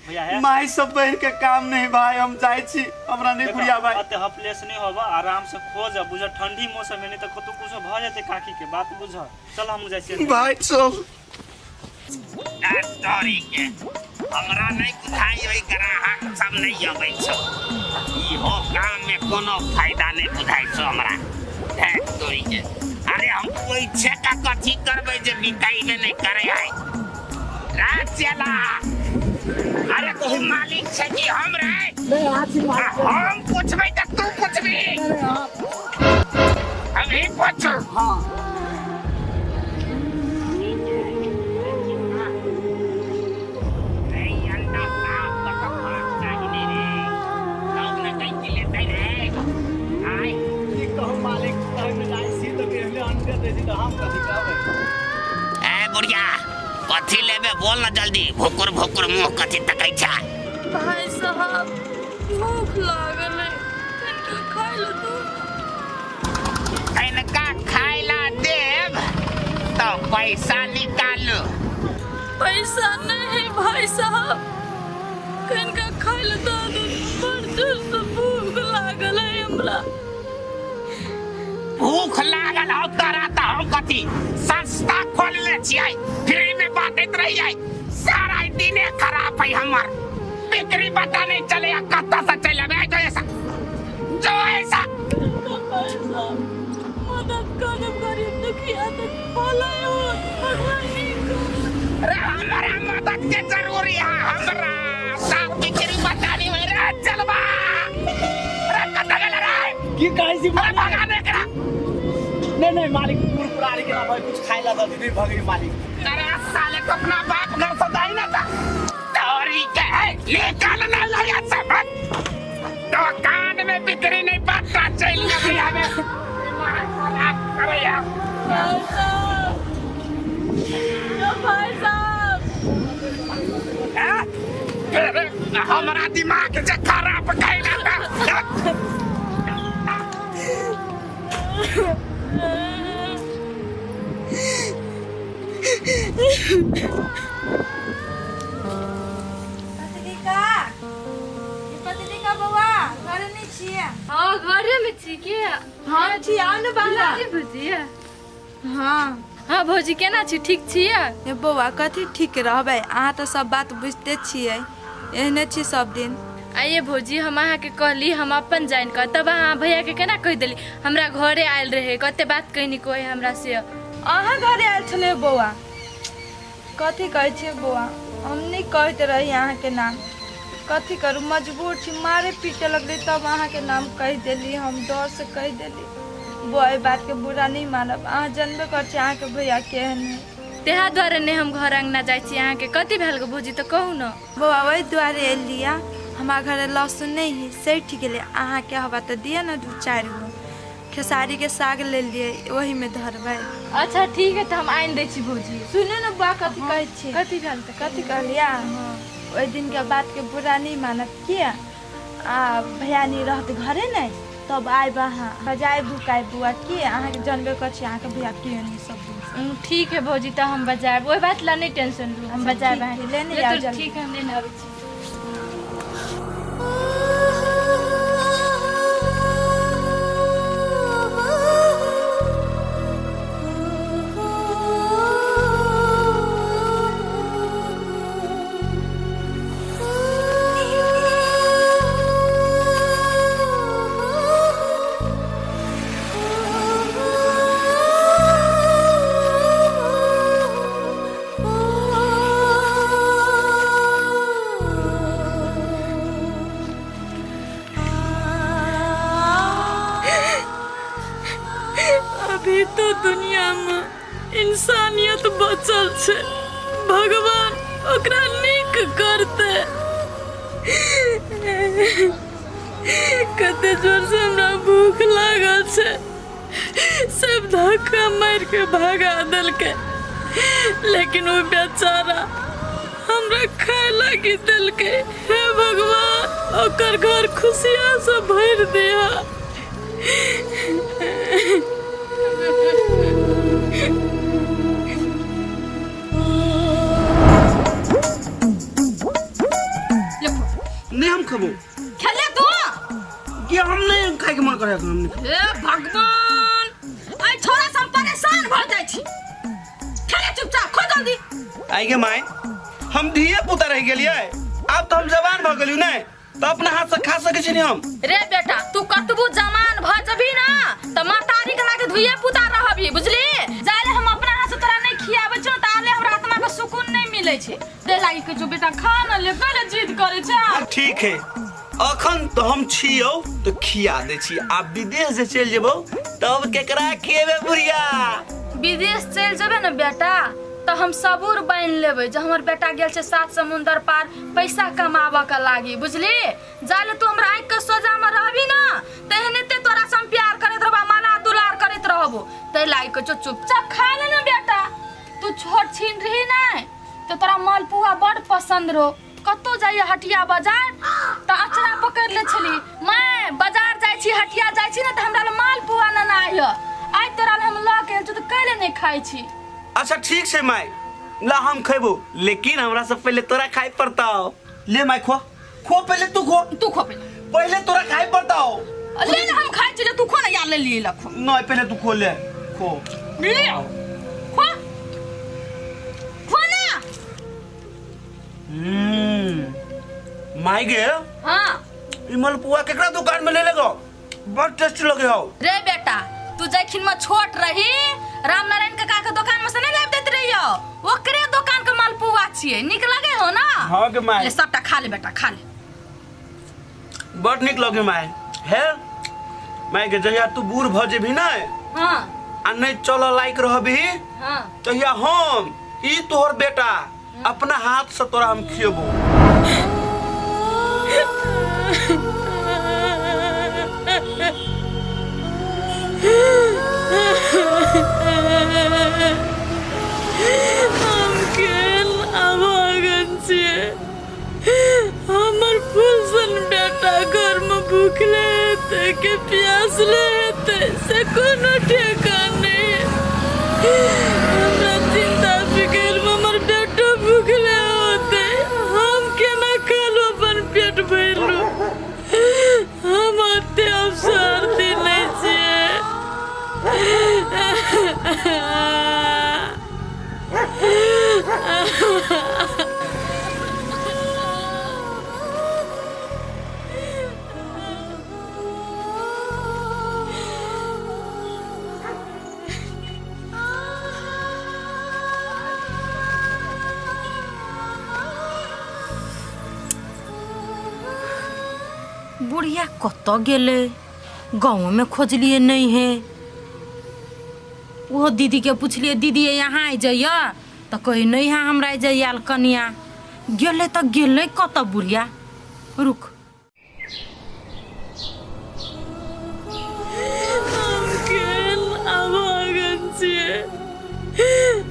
Speaker 7: भैया है
Speaker 2: माई सब बहन के काम नहीं भाई, हम जाइ छी, हमरा नहीं बुढ़िया भाई।
Speaker 7: अते हफलेस नहीं होबा, आराम से खोज, बुझ ठंडी मौसम है, नहीं तो कतौ कुछ भ जेते काकी के बात बुझ। चल हम जाइ छी
Speaker 2: भाई चल।
Speaker 10: तोरी के हमरा नहीं बुझाइ ओहि ग्राहक सब नहीं अबै छौ, इहो काम में कोनो फायदा नहीं बुझाइ छौ हमरा। हे तोरी के, अरे हम पैसे का कथी करबै जे बिकाइबे नहीं करे है। राज चला, अरे तू मालिक छै कि हम रे? हम पूछबै तऽ तू पूछबी? हम ही पूछू। हाँ अंडा साफ कऽ कऽ खाक चाही ने रे, तब ने कैची लेतै रे। आय
Speaker 7: की कहू मालिक, तहन जाइ छी तऽ केहने अंडे दै छी तऽ हम कथी कहबै।
Speaker 10: ए बुढ़िया, कथी लेबे बोल ना जल्दी, भोकुर भोकुर मुँह कथी तकै छ?
Speaker 1: भाई साहब भूख लागल है, कनिका खाय लए दू।
Speaker 10: तनिका खाय ला देब तो पैसा निकालू।
Speaker 1: पैसा नहीं है भाई साहब, कनिका खाय लए दऽ दू, बड़ जोर से भूख लागल है हमरा।
Speaker 10: भूख लागल हो तोरा तऽ हम कथी संस्था खोलने छियै फ्री में बांटैत रहियै? सारा दिने खराब है हमर, बिक्री पता नहीं चले कतऽ से चलि अबै जो ऐसा जो ऐसा।
Speaker 1: भाई साहब मदद करब गरीब दुखिया के, भला हो भगवान नहीं करत।
Speaker 10: अरे हमरा मदद के जरूरी है, हमरा सब बिक्री पता नहीं होय रे। चलबा रे, कतऽ गेल रे?
Speaker 7: की कहै छी?
Speaker 10: अरे भगा दे एकरा।
Speaker 7: नहीं नहीं मालिक, पूर पुरारी के ना भाई, कुछ खाइ ला दऽ दी, नहीं भगरी मालिक।
Speaker 10: अरे साले को अपना बाप घर से दाई ना था तोरी के है, निकाल ना लगा सब दुकान में बिक्री नहीं पता चल गई हमें, दिमाग खराब करैया।
Speaker 1: भाई साहब, यो भाई साहब।
Speaker 10: हैं? अरे, हमरा दिमाग जे खराब कैला था।
Speaker 6: पत्रिका, ई पत्रिका बौआ, घरे नहि छियै?
Speaker 8: हाँ घरे में छी के।
Speaker 6: हम छी, आउ ने बाबा।
Speaker 8: दुलारी भौजी।
Speaker 6: हाँ।
Speaker 8: हाँ भौजी केना छी, ठीक छियै?
Speaker 6: ए बौआ कथी ठीक रहबै, अहाँ तऽ सब बात बुझिते छियै, एहने छी सब दिन।
Speaker 8: आइए भौजी, हम अहाँके कहली हम अपन जानि कऽ, तब अहाँ भैयाके केना कहि देली? हमरा घरे आयल रहे, कते बात कहनी कोइ हमरा से।
Speaker 6: अहाँ घरे आयल छलै बौआ? कथी कहै छियै बौआ, हम नहि कहैत रही अहाँके नाम, कथी करू मजबूर छी, मारे पीटे लगलै तब अहाँके नाम कहि देली, हम डरसँ कहि देली। बौआ एहि बातके बुरा नहि मानब, अहाँ जनबे करै छी अहाँके भैया केहन है।
Speaker 8: तेहा दुआरे नहि हम घर अङ्गना जाइ छी। अहाँके कथी भेल गो भौजी, तऽ कहू ने।
Speaker 6: बौआ ओहि दुआरे एलियै, हमरा घरे लहसुन नहि है, सठि गेलै। अहाँके हवा तऽ दिअ ने 2-4 गो। खेसारीके साग लेलियै, ओहीमे धरबै।
Speaker 8: अच्छा ठीक है, तऽ हम आनि दै छी भौजी।
Speaker 6: सुनू ने बौआ, कथी कहै छी?
Speaker 8: कथी भेल तऽ?
Speaker 6: कथी कहलियै? ओहि दिनके बातके बुरा नहि मानब किया? आ भैया नहि रहत घरे नहि, तब आयब अहाँ बजाय भुकाय बौआ की अहाँके जानबे करै छी अहाँके भैया के नहीं सब दिन।
Speaker 8: ठीक है भौजी, तऽ हम बजायब, ओहि बात ला नहि टेंशन लू, हम
Speaker 6: अच्छा,
Speaker 8: बजायब
Speaker 6: ठीक है,
Speaker 8: अहाँके।
Speaker 6: लेने
Speaker 8: ले
Speaker 6: आउ
Speaker 8: तो
Speaker 6: जल्दी।
Speaker 8: ठीक है, हम लेने आबै छी।
Speaker 1: अभी तो दुनिया में इंसानियत बचल छै, भगवान ओकरा नीक करते। कते जोर से हमरा भूख लागल छै, सब धक्का मारि के भगा देलकै, लेकिन ओ बेचारा हमरा खाय लागी देलकै। हे भगवान, ओकर घर खुशियाँ से भरि दिया।
Speaker 2: नहीं हम खबो।
Speaker 3: खेले तू।
Speaker 2: कि हम नहीं खाए के मन करे, हम नहीं।
Speaker 3: हे भगवान, ऐ छोरा से हम परेशान भ जाइ छी। खेले चुपचाप, खो जल्दी।
Speaker 2: आई गे माय, हम धिये पुता रह गेलियै, आब तो हम जवान भ गेलियो ने, तो अपना हाथ से खा सके छी हम।
Speaker 3: रे बेटा, तू कतबू जवान भ जबी ना त मातारी के लागे धुइये पुता रहबी, बुझली? जाले हम अपना हाथ से तोरा नहीं खियाबै छौ ताले हमरा आत्मा के सुकून नहीं मिलै छै। दे लागी कहै छौ बेटा खा न ले, कले जिद करै छै।
Speaker 2: ठीक है, अखन तो हम छियौ तो खिया दै छी, आ विदेश जे चलि जेबौ तब केकरा खिएबे बुढ़िया?
Speaker 1: विदेश चलि जेबै ने बेटा तऽ हम सबूर बनि लेबै जे हमर बेटा गेल छै सात समुंदर पार पैसा कमाबऽ के लागी, बुझली? जाले तू हमरा आँखि के सोजा में रहबी ना तेहने ते तोरा से हम प्यार करैत रहबो, माला दुलार करैत रहबो। तै लागि कहै छौ चुपचाप खा ले ने बेटा। तू छोट छीन रही ने तऽ तोरा मालपुआ बड़ पसंद रहो, कतौ जाइए हटिया बाजार तऽ अचरा पकड़ि लै छली, माय बाजार जाइ छी हटिया जाइ छी ने तऽ हमरा लए मालपुआ नेने आइह, आइ तोरा लए हम लऽ के आयल छौ तऽ कैले नहि खाइ छी?
Speaker 2: अच्छा ठीक छै माय, ला हम खेबो, लेकिन हमरा से पहले तोरा खाए पड़तौ। ले माय खो खो, पहले तू खो।
Speaker 3: तू खो पहले।
Speaker 2: पहले तोरा खाए पड़तौ।
Speaker 3: ले ना हम खाइ छी, तू खो ना यार, ले लिए ला खो।
Speaker 2: नहीं पहले तू खो, ले खो।
Speaker 3: ले खो खो ना।
Speaker 2: माय गे।
Speaker 3: हाँ।
Speaker 2: ई मलपुआ केकरा दुकान में ले लेगो, बड़ टेस्टी लगे हो।
Speaker 3: रे बेटा, तू जखिन में छोट रही रामनारायण काका के दुकान में से नहीं लाबि दैत रहियो, ओकरे दुकान के मालपुआ छियै, नीक लगे हो ना?
Speaker 2: हाँ गे माय।
Speaker 3: ले सबटा खा ले बेटा, खा ले।
Speaker 2: बड़ नीक लगे माय। हे माय गे, जहिया तू बूढ़ भ जेबही ने
Speaker 1: हाँ।
Speaker 2: आ नहीं चल लायक रहबही,
Speaker 1: हाँ।
Speaker 2: तहिया हम ई तोहर बेटा अपना हाथ से तोरा हम खिएबो।
Speaker 1: हम केहन अभागन छियै, हमर फुलसन बेटा घरमे भूखले हेतै कि प्यासले हेतै से कोनो ठेकान नहि। हमरा चिंता फिक्र में हमर बेटो भूखले होतै, हम केना खालू अपन पेट भरलू? हम ओते अवसरती नहि छियै।
Speaker 3: बुढ़िया कतऽ गेलै? गाँवमे खोजलियै नहि है। ओहो दीदीके पुछलियै, दीदी यहाँ आइ जाइए? तऽ कहै नहि है हमरा आइ जाइए आयल कनिया। गेलै तऽ गेलै कतऽ बुढ़िया? रुक।
Speaker 1: हम केहन अभागन छियै।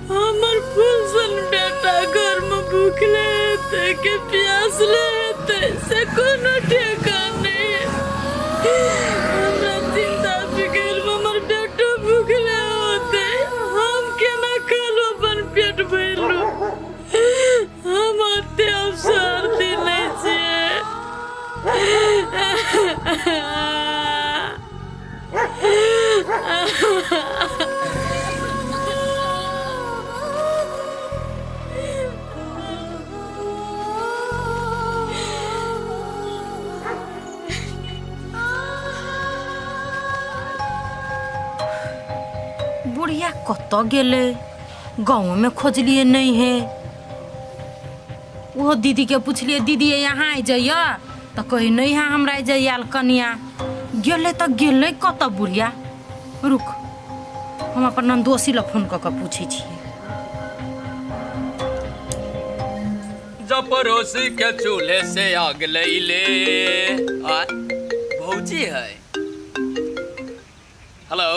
Speaker 1: हमर फूलसन बेटा घरमे भूखले हेतै कि प्यासले हेतै से कोनो ठेकान नहि। हमरा चिंता फिकिरमे हमर बेटो भूखले होतै, हम केना खालो अपन पेट भरलू? हम ओते अवसर नहि छियै।
Speaker 3: बुढ़िया कतऽ गेलै? गाँवमे खोजलियै नहि है। ओहो दीदीके पुछलियै, दीदी यहाँ आइ जाइए? तऽ कहै नहि है हमरा आइ जाइए आयल कनिया। गेलै तऽ गेलै कतऽ बुढ़िया? रुक, हम अपन नन्दोसी लग फोन कऽ कऽ पूछै छियै।
Speaker 5: जब पड़ोसी के चूल्हे से आग ले आ भौजी है। हेलो,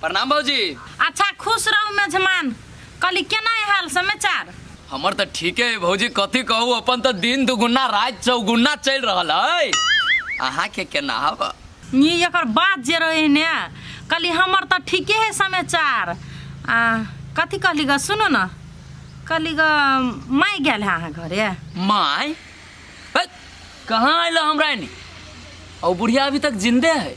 Speaker 5: प्रणाम भौजी।
Speaker 3: अच्छा, खुश रहू मेजमान। कहली केना है हाल समाचार?
Speaker 5: हमर तऽ ठीके है भौजी, कथी कहू, अपन तऽ दिन दुगुना राति चौगुना चलि रहल है। अहाँके केना हब?
Speaker 3: ई एकर बात जे रहे ने। कहली हमर तऽ ठीके है समाचार। आ कथी कहली ग, सुनू न, कहली ग माय गेल है अहाँ घरे?
Speaker 5: माय हे, कहाँ आयल हमरा एनी? और बुढ़िया अभी तक जिंदे है?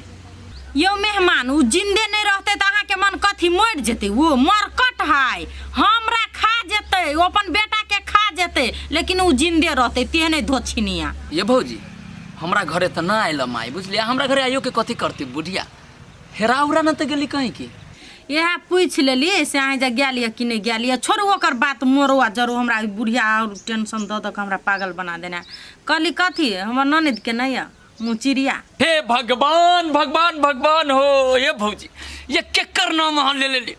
Speaker 3: यौ मेहमान, उ जिंदे नहीं रहते तऽ अहाँके मन कथी मरि जेतै? ओ मरकट है, हमरा खा जेतै, ओ अपन बेटा के खा जेतै, लेकिन उ जिंदे रहतै तेहने धोछिनिया।
Speaker 5: ये भौजी, हमरा घरे तऽ ना आयल माय, बुझलियै? हमरा घरे आइयो के कथी करती बुढ़िया? हेरा उरा न तऽ गेली कहीं की?
Speaker 3: इएह पूछि लेलियै से अहाँ जे गेल यऽ कि नहि गेल यऽ। छोड़ू ओकर बात, मोरो आ जरो। हमरा ई बुढ़िया आओर टेंशन दऽ दऽ कऽ हमरा पागल बना देने। कहली कथी, हमर ननदके नहि यऽ मुँह चिड़िया?
Speaker 5: हे भगवान, भगवान, भगवान हो। ये भौजी, ये केकर नाम अहाँ ले लेली?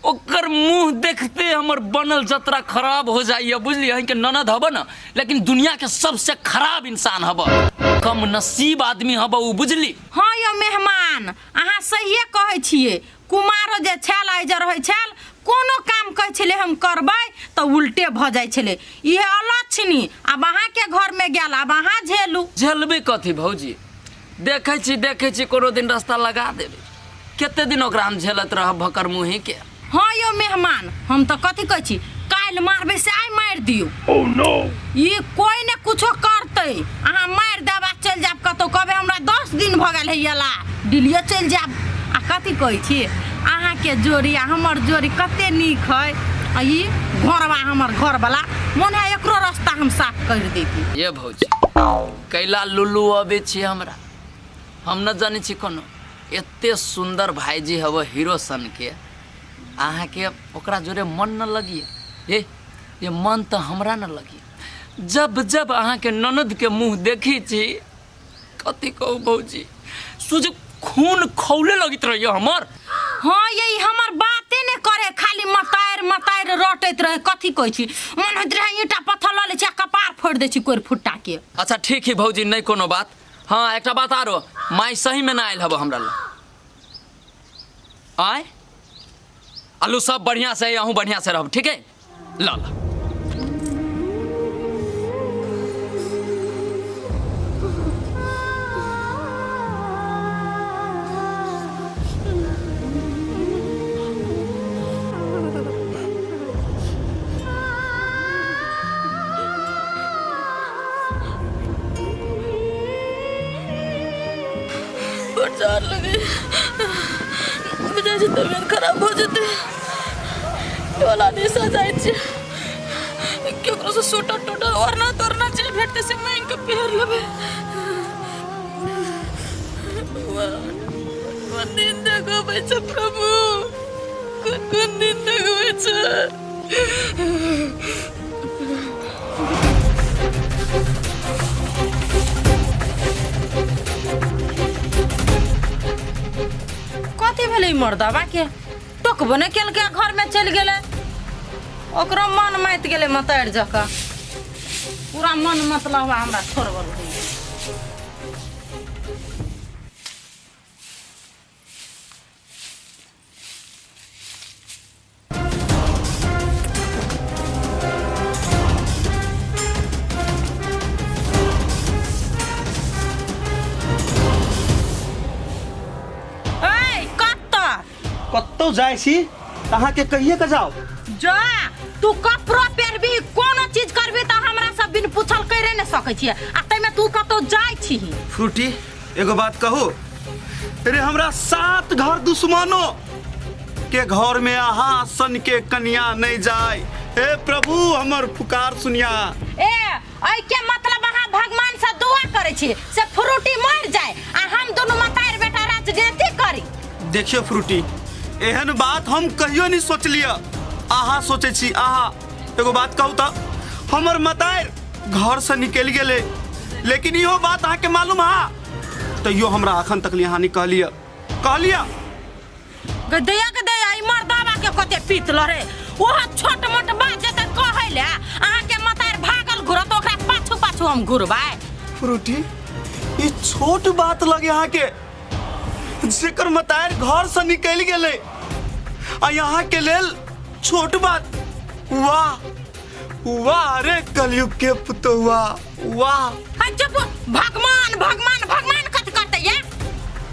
Speaker 5: ओकर मुंह देखते हमर बनल जतरा खराब हो जाइए, बुझलियै? अहींके ननद हब न, लेकिन दुनिया के सबसे खराब इंसान हब, कम नसीब आदमी हब उ, बुझली?
Speaker 3: हँ यौ मेहमान, अहाँ सहिए कहै छियै। कुमारो जे छल, आइ जे रहै छल, कोनो काम कहै छलै हम करबै तऽ उल्टे भऽ जाइ छलै। इहे अलक्षणी आब अहाँके घरमे गेल, आब अहाँ झेलू।
Speaker 5: झेलबै कथी भौजी? देखै छी, देखै छी, कोनो दिन रास्ता लगा देबै। कते दिन ओकरा हम झेलत रहब भकर मुँही के?
Speaker 3: हँ यौ मेहमान, हम तऽ कथी कहै छी, काल्हि मारबै से आइ मारि दियौ। ई कोइ ने कुछो करतै। अहाँ मारि देब आ चलि जायब कतहु, कहबै हमरा 10 दिन भऽ गेल है अयला, दिल्लिए चलि जायब। आ कथी कहै छी, अहाँके जोड़ी आ हमर जोड़ी कते नीक है। आ ई घरवा हमर घरवला मोन है एकरो रास्ता हम साफ करि दैती।
Speaker 5: ये भौजी, कैला लुल्लू अबै छी हमरा? हम न जानै छी कोनो। एते सुन्दर भाईजी हव हीरो सन के, अहाँके ओकरा जोरे मन न लगिए? ये ये मन तऽ हमरा न लगिए। जब जब अहाँके ननद के मुँह देखी छी, कथी कहू भौजी, सोझे खून खौले लगैत रहैए हमर।
Speaker 3: हाँ, ये हमर बाते ने करे, खाली मतारि मतारि रटैत रहे। कथी कहै छी, मन होइत रहे ईंटा पत्थर लऽ लै छी आ कपार फोड़ि दै छी कोरि फुट्टा के।
Speaker 5: अच्छा ठीक है भौजी, नहीं कोनो बात। हाँ, एकटा बात आरो, माय सही में ना आयल हब हमरा लग। आय आलू सब बढ़िया से, अहूँ बढ़िया से रहब, ठीक है? ल ल।
Speaker 1: बड़ जाड़ लगे बुझाइ छै, तबियत खराब भऽ जेतै। टोला दिशा जाइ छियै, केकरो से स्वेटर टूटर ओढ़ना तोड़ना जे भेटतै से मांगि कऽ पहिर लेबै। कोन दिन देखबै छै प्रभु, कोन कोन दिन देखबै छै?
Speaker 3: कथी भेलै मर्दबा के? टोकबो नहि केलकै घरमे चलि गेलै। ओकरो मन माति गेलै मतारि जकाँ, पूरा मन मतलब हमरा छोड़बल होइए।
Speaker 4: कतौ जाइ छी तऽ अहाँके कहिए के जाउ।
Speaker 3: जा तू कपड़ो पहिरबी कोनो चीज करबी तऽ हमरा सब बिन पूछल करे नहि सकै छियै, आ ताहिमे तू कतौ जाइ छिही।
Speaker 4: फ्रूटी एगो बात कहू रे, हमरा 7 घर दुश्मनो के घर में अहाँ सन के कन्या नहीं जाय। हे प्रभु हमर पुकार सुनिया।
Speaker 3: ए एहि के मतलब अहाँ भगवान से दुआ करै छी से फ्रूटी मर जाए आ हम दुनू मतार बेटा राजनीति करी।
Speaker 4: देखियो फ्रूटी, एहन बात हम कहियो नहीं सोचलिय। अहाँ सोचै छी अहाँ एगो बात कहू तऽ हमर मतार घर से निकलि गेलै, लेकिन इहो बात अहाँके मालूम हा तैयो हमरा अखन तक अहाँ नहीं कहलिय। कहलिय
Speaker 3: गदैया गदैया ई मर्दावा के कते पीत लड़े, ओहो छोट मोट बात जेते कहै ले अहाँ के मतार भागल घुरत ओकरा पाछू पाछू हम घुरबै।
Speaker 4: फ्रूटी ई छोट बात लगे अहाँ के, जेकर मतार घर से निकलि गेलै आ यहाँ के लेल छोट बात। वाह वाह रे कलयुग के पुतौआ वाह।
Speaker 3: चुप, भगवान भगवान भगवान कथी करते ये?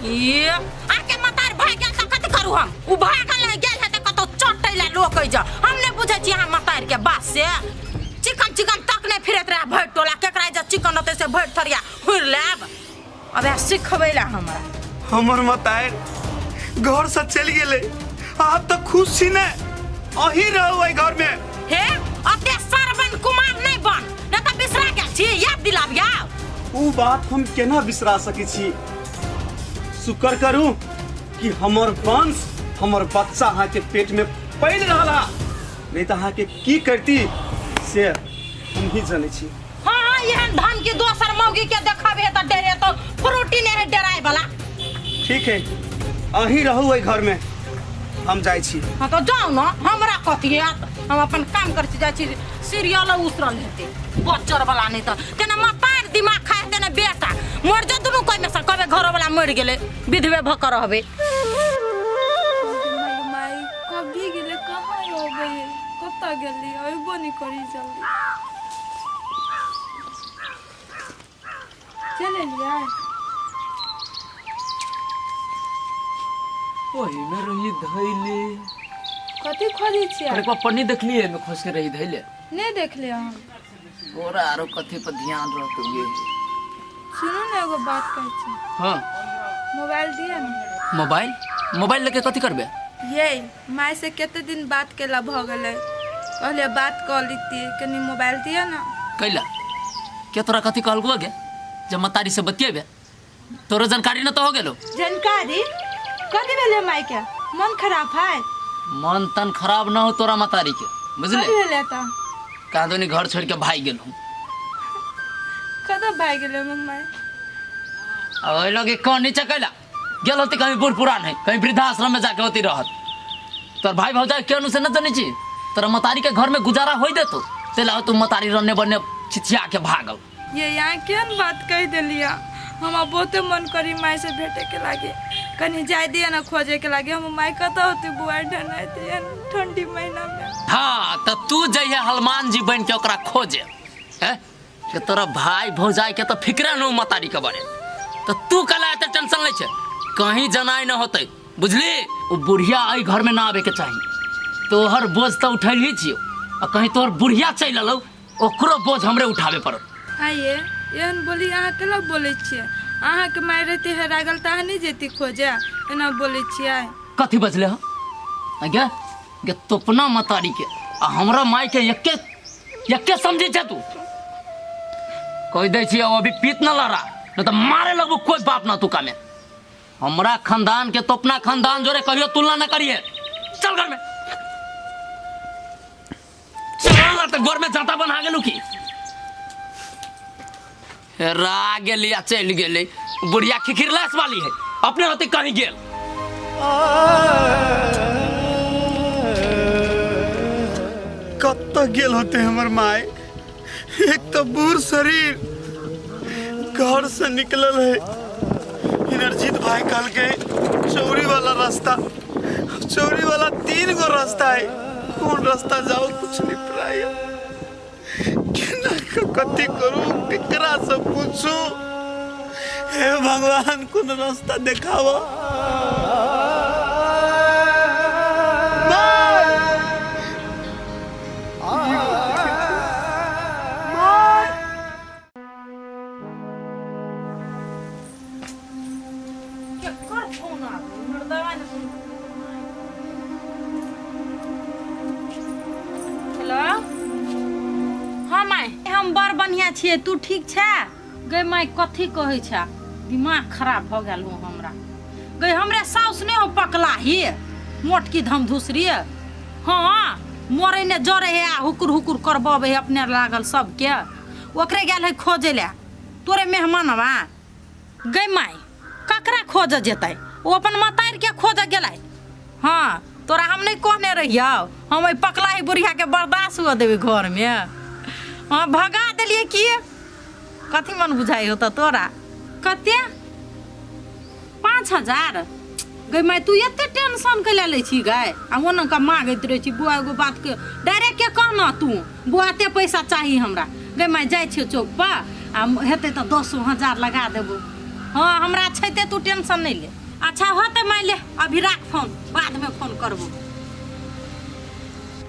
Speaker 3: ये आके मतार भाग गेल त कथी करू हम? उ भागल नहीं गेल है त कतौ चटै ला लोकै जा। हम नहीं बुझै छी अहाँ मतार के बात से। चिकन चिकन तक नहीं फिरत रहे भरि टोला, केकरा जे चिकन होतै से भरि थरिया हुर लेब। अब या सिखबै ला हमरा।
Speaker 4: हमर मतार घर से चलि गेलै, आप तऽ खुश छी ने, अहीं रहू एहि घर में।
Speaker 3: हे अते सरवन कुमार नहीं बन, नहीं तऽ बिसरा गेल छी, याद दिलाबिया।
Speaker 4: उ बात हम केना बिसरा सकै छी? शुक्र करू कि हमर वंश हमर बच्चा अहाँके पेट में पलि रहल हा, नहीं तऽ अहाँके की करती से हम ही जनै छी।
Speaker 3: हाँ हाँ एहन धन की दोसर मौगी के देखबे तऽ डरे तो फ्रूटी नहीं है डराए वाला।
Speaker 4: ठीक है अहीं रहू एहि घर में, हम जाइ छी।
Speaker 3: हाँ तो जाओ ना, हमरा कथी हैत, हम अपन काम कर छी, जाइ छी सीरियल उसरल हेतै बच्चर वाला नहीं तऽ तेना मतार दिमाग खाए हेतै ना बेटा मर जा दुनू कोई में से कबे घर वाला मर गेलै विधवे भऽ कऽ रहबै।
Speaker 6: माई कभी गेलै कहाँ अबै कतऽ गेली अयबो नहि करी जल्दी। चलि एलियै?
Speaker 5: ओही में रही धैले।
Speaker 6: कथी खोजै छियै?
Speaker 5: अरे पन्नी देखलिए में खोज के रही धैले।
Speaker 6: नहीं देखले हम।
Speaker 5: तोरा आरो कथी पर ध्यान रहतो ये।
Speaker 6: सुनू ने एगो बात कहै छी।
Speaker 5: हाँ।
Speaker 6: मोबाइल दिए ने।
Speaker 5: मोबाइल? मोबाइल लेके कथी करबे?
Speaker 6: ये माय से कते दिन बात केला भ गेलै, कहलिए बात कऽ लीती, कनी मोबाइल दिए ना।
Speaker 5: कैला के तोरा कथी कहलको गे जब मतारी से बतियेबे? तोरो जानकारी न तो हो गेलो।
Speaker 6: जानकारी कथी भेलै माय के? मन खराब है?
Speaker 5: मन तन खराब न हो तोरा मतारी के, बुझले?
Speaker 6: कथी भेलै त?
Speaker 5: कादोनी घर छोड़ के भाग गेल हूँ।
Speaker 6: कतऽ भाग गेलै हमर माय?
Speaker 5: ओहि लगे कौन नीचे कैला गेल होती, कहीं बूढ़ पुरान है कहीं वृद्धाश्रम में जाके होती रहत। तोर भाई भौजाई के अनुसार न जनी छी, तोरा मतारी के घर में गुजारा होई देतो तेला तू मतारी रन्ने बन्ने छिछिया के भागल।
Speaker 6: ये यहाँ केहन बात कहि देलिया, हमरा बहुते मन करी माय से भेटे के लागे, कनी जाय दिया ना खोजे के लागे। हम माय कतऽ होती बुआ ढनाइते ठंडी महीना में।
Speaker 5: हाँ त तू जइहे हनुमान जी बन के ओकरा खोजे हैं के तोरा भाई भौजाई के तो फिक्रे न मतारी के बारे, तो तू कला एते टेंशन लै छै, कहीं जनाई न होतै बुझली। ओ बुढ़िया एहि घर में ना आबे के चाही, तोहर बोझ तो उठैल ही छियो, आ कहीं तोहर बुढ़िया चलि एलौ ओकरो बोझ हमरे उठाबे पड़त।
Speaker 6: आइए एहन बोली अहाँ केला बोलै छियै? अहाँके माय रहती हेरा गेल तऽ अहाँ नहि जैती खोजे, एना बोलै छियै?
Speaker 5: कथी बजले हँ गे? गे तोपना मतारी के आ हमरा माय के एके एके समझै छै तू? कहि दै छियै अभी पीत न लड़ा, नहीं तो मारे लगबो कोई बाप ना तू कामे। हमरा खानदान के तोपना खानदान जोरे कहियो तुलना न करिए। चल घर में चल ना, तो घर में जाता बना गेलू की रा गेली आ चलि गेलै। बुढ़िया खिखिरलास वाली है, अपने होते कहीं गेल।
Speaker 2: कतऽ गेल होते हमर माय एक तो बूढ़ शरीर घर से निकलल है इनरजीत भाई कहलकै चौरी वाला रास्ता चौरी वाला तीन गो रास्ता है कौन रास्ता जाओ कुछ नहीं प्राय केना के कथी करू केकरा से पूछू हे भगवान कोन रास्ता देखावा
Speaker 3: केकर फोन आ गेल? मर्दवा ने फोन हेलो हाँ माय हम बड़ बढ़िया छियै तू ठीक छै गै माय कथी कहै छै दिमाग खराब भऽ गेल हो हमरा गै हमरे साउस नहि हो पकला ही मोटकी धमधुसरी हाँ मरे ने जरे है आ हुकुर हुकुर करबबै है अपने लागल सबके ओकरे गेल है खोजै लए तोरे मेहमानवा गै माय ककरा खोजऽ जेतै ओ अपन मतारिके खोजऽ गेलै हँ तोरा हम नहि कहने रहियौ हम एहि पकलाही बुढ़ियाके बर्दाश्त हुअ देबै घरमे हँ भगा देलियै की कथी मन बुझाइ होतऽ तोरा कते 5000 गै माय तू एते टेंशन कैला लै छी गै आ ओना कऽ मांगैत रहै छी बौआ एगो बातके डायरेक्ट के कह न तू बौआ एते पैसा चाही हमरा गै माय जाइ छियौ चौक पर आ हेतै तऽ 10,000 लगा देबौ हँ हमरा छै ते तू टेंशन नहि ले अच्छा होतै माय ले अभी राख फोन बादमे फोन करबौ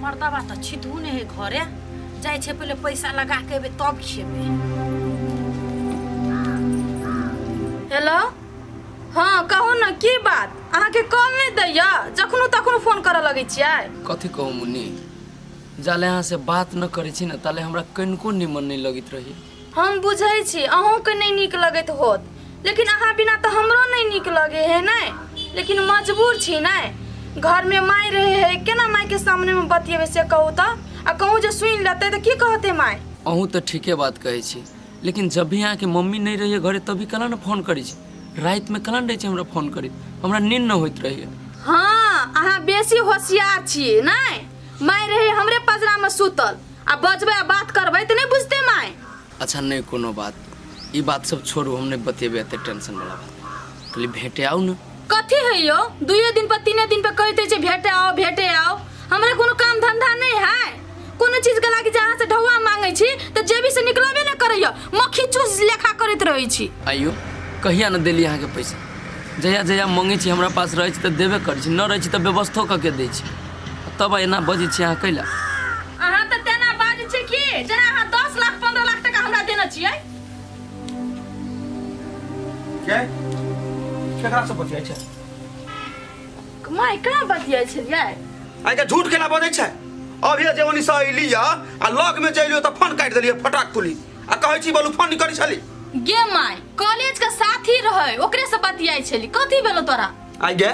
Speaker 3: मर्दबा तऽ छितहु नहि है घरे जाइ छै पहिले पैसा लगा के एबै तब खेबै
Speaker 6: हेलो हँ कहू ने की बात अहाँके कॉल नहि दैया जखनो तखनो फोन करऽ लगै छियै
Speaker 5: कथी कहू मुन्नी जाले अहाँ से बात न करै छी ने ताले हमरा कनिको निमन नहि लगैत रही
Speaker 6: हम बुझै छी अहूँके नहि नीक लगैत होत लेकिन अहाँ बिना तऽ हमरो नहि नीक लगे है नहि लेकिन मजबूर छी नहि घरमे माय रहे है केना मायके सामनेमे बतियेबै से कहू तऽ आ कहूँ जे सुनि लेतै तऽ की कहतै माय
Speaker 5: अहूँ तऽ ठीके बात कहै छी लेकिन जब भी अहाँके मम्मी नहि रहैए घरे तभी केना ने फोन करै छी रातिमे केना ने रहै छै हमरा फोन करैत हमरा नींद नहि होइत रहैए
Speaker 6: हँ अहाँ बेसी होशियार छियै नहि माय रहे हमरे पजरामे सुतल आ बजबै आ बात करबै तऽ नहि बुझतै माय
Speaker 5: अच्छा नहि कोनो बात ई बात सब छोड़ू हम नहि बतेबै एते टेंशन वाला बात कहली भेटे आउ ने
Speaker 6: कथी है यौ दुइये दिन पर तीने दिन पर कहैत छै भेटे आओ भेटे आओ हमरा कोनो काम धंधा नहि है कोनो चीज के लागी जे अहाँ से ढौआ मांगै छी तऽ जेबी से निकलबे नहि करैया मक्खी चूस लेखा करैत रहै छी
Speaker 5: आइयो कहिया ने देली अहाँके पैसा जहिया जहिया मंगै छी हमरा पास रहै छै तऽ देबे करै छी न रहै छी तऽ व्यवस्थो कऽ के दै छी तब एना बजै छी अहाँ कैला
Speaker 6: अहाँ तऽ तेना बाजै छी कि जेना अहाँ 10 लाख 15 लाख टका हमरा देने छियै
Speaker 4: के केकरा से बतियाइ छै
Speaker 6: माय कहाँ बतियाइ छलियै
Speaker 4: आइ के झूठ केना बजै छै अभी जे ओनी से अइली या आ लग में जइलियो तऽ फोन काटि देलियै फटाक तुली आ कहै छी बोलू फोन करै छली
Speaker 6: गे माय कॉलेज के साथी रहै ओकरे से बतियाइ छली कथी भेलो तोरा
Speaker 4: आइ गे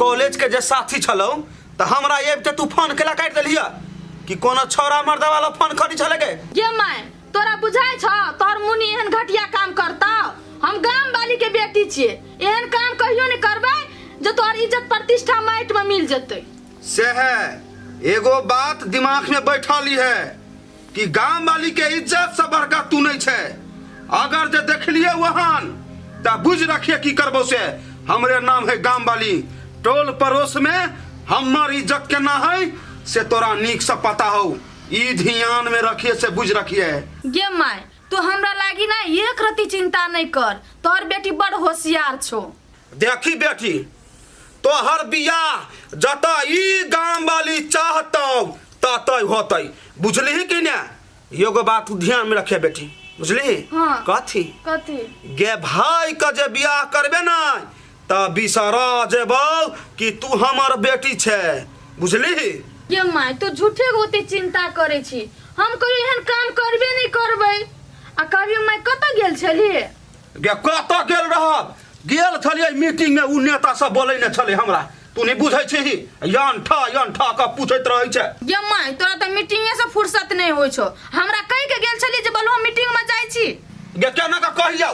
Speaker 4: कॉलेज के जे साथी छलौ तऽ हमरा आबिते तू फोन केला काटि देलियै कि कोनो छौड़ा मर्दा वाला फोन करै छलै गे
Speaker 6: गे माय तोरा बुझाइ छौ तोहर मुनि एहन घटिया काम करतौ हम गाम वाली के बेटी छियै एहन काम कहियो नहि करबै जे तोहर इज्जत प्रतिष्ठा माटि में मिल जेतै
Speaker 4: से है एगो बात दिमाग में बैठल ही है कि गाम वाली के इज्जत से बड़का तू नहीं छै अगर जे देखलिए वहान त बुझ रखिए की करबो से हमरे नाम है गाम वाली टोल पड़ोस में हमर इज्जत केना है से तोरा नीक से पता हो ई ध्यान में रखिए से बुझ रखिए
Speaker 6: गे माय तू हमरा लागी ना एक रति चिंता नहीं कर तोहर बेटी बड़ होशियार छो
Speaker 4: देखी बेटी तोहर बियाह जतऽ ई गाम वाली चाहतौ ततऽ होतै बुझलिही कि ने एगो बात ध्यान में रखे बेटी बुझलिही
Speaker 6: हाँ।
Speaker 4: कथी
Speaker 6: कथी
Speaker 4: गे भाई के जे बियाह करबे ने तऽ बिसरा जेबौ कि तू हमर बेटी छै बुझलिही
Speaker 6: गे माय तू झूठे के ओते चिंता करे छी हम कहियो एहन काम करबे नहीं करबै आ कभी माय कतऽ गेल छली
Speaker 4: गे कतऽ गेल रहब गेल छलियै मीटिंग में उ नेता सब बोलै ने छलै हमरा तू नहीं बुझै छिही यन ठा यन ठा कऽ पूछैत रहै छै
Speaker 6: गे माय तोरा तऽ मीटिंगे से फुर्सत नहीं होइ छौ हमरा कहि के गेल छली जे बोलू हम मीटिंग में जाइ छी
Speaker 4: गे केना कऽ कहियौ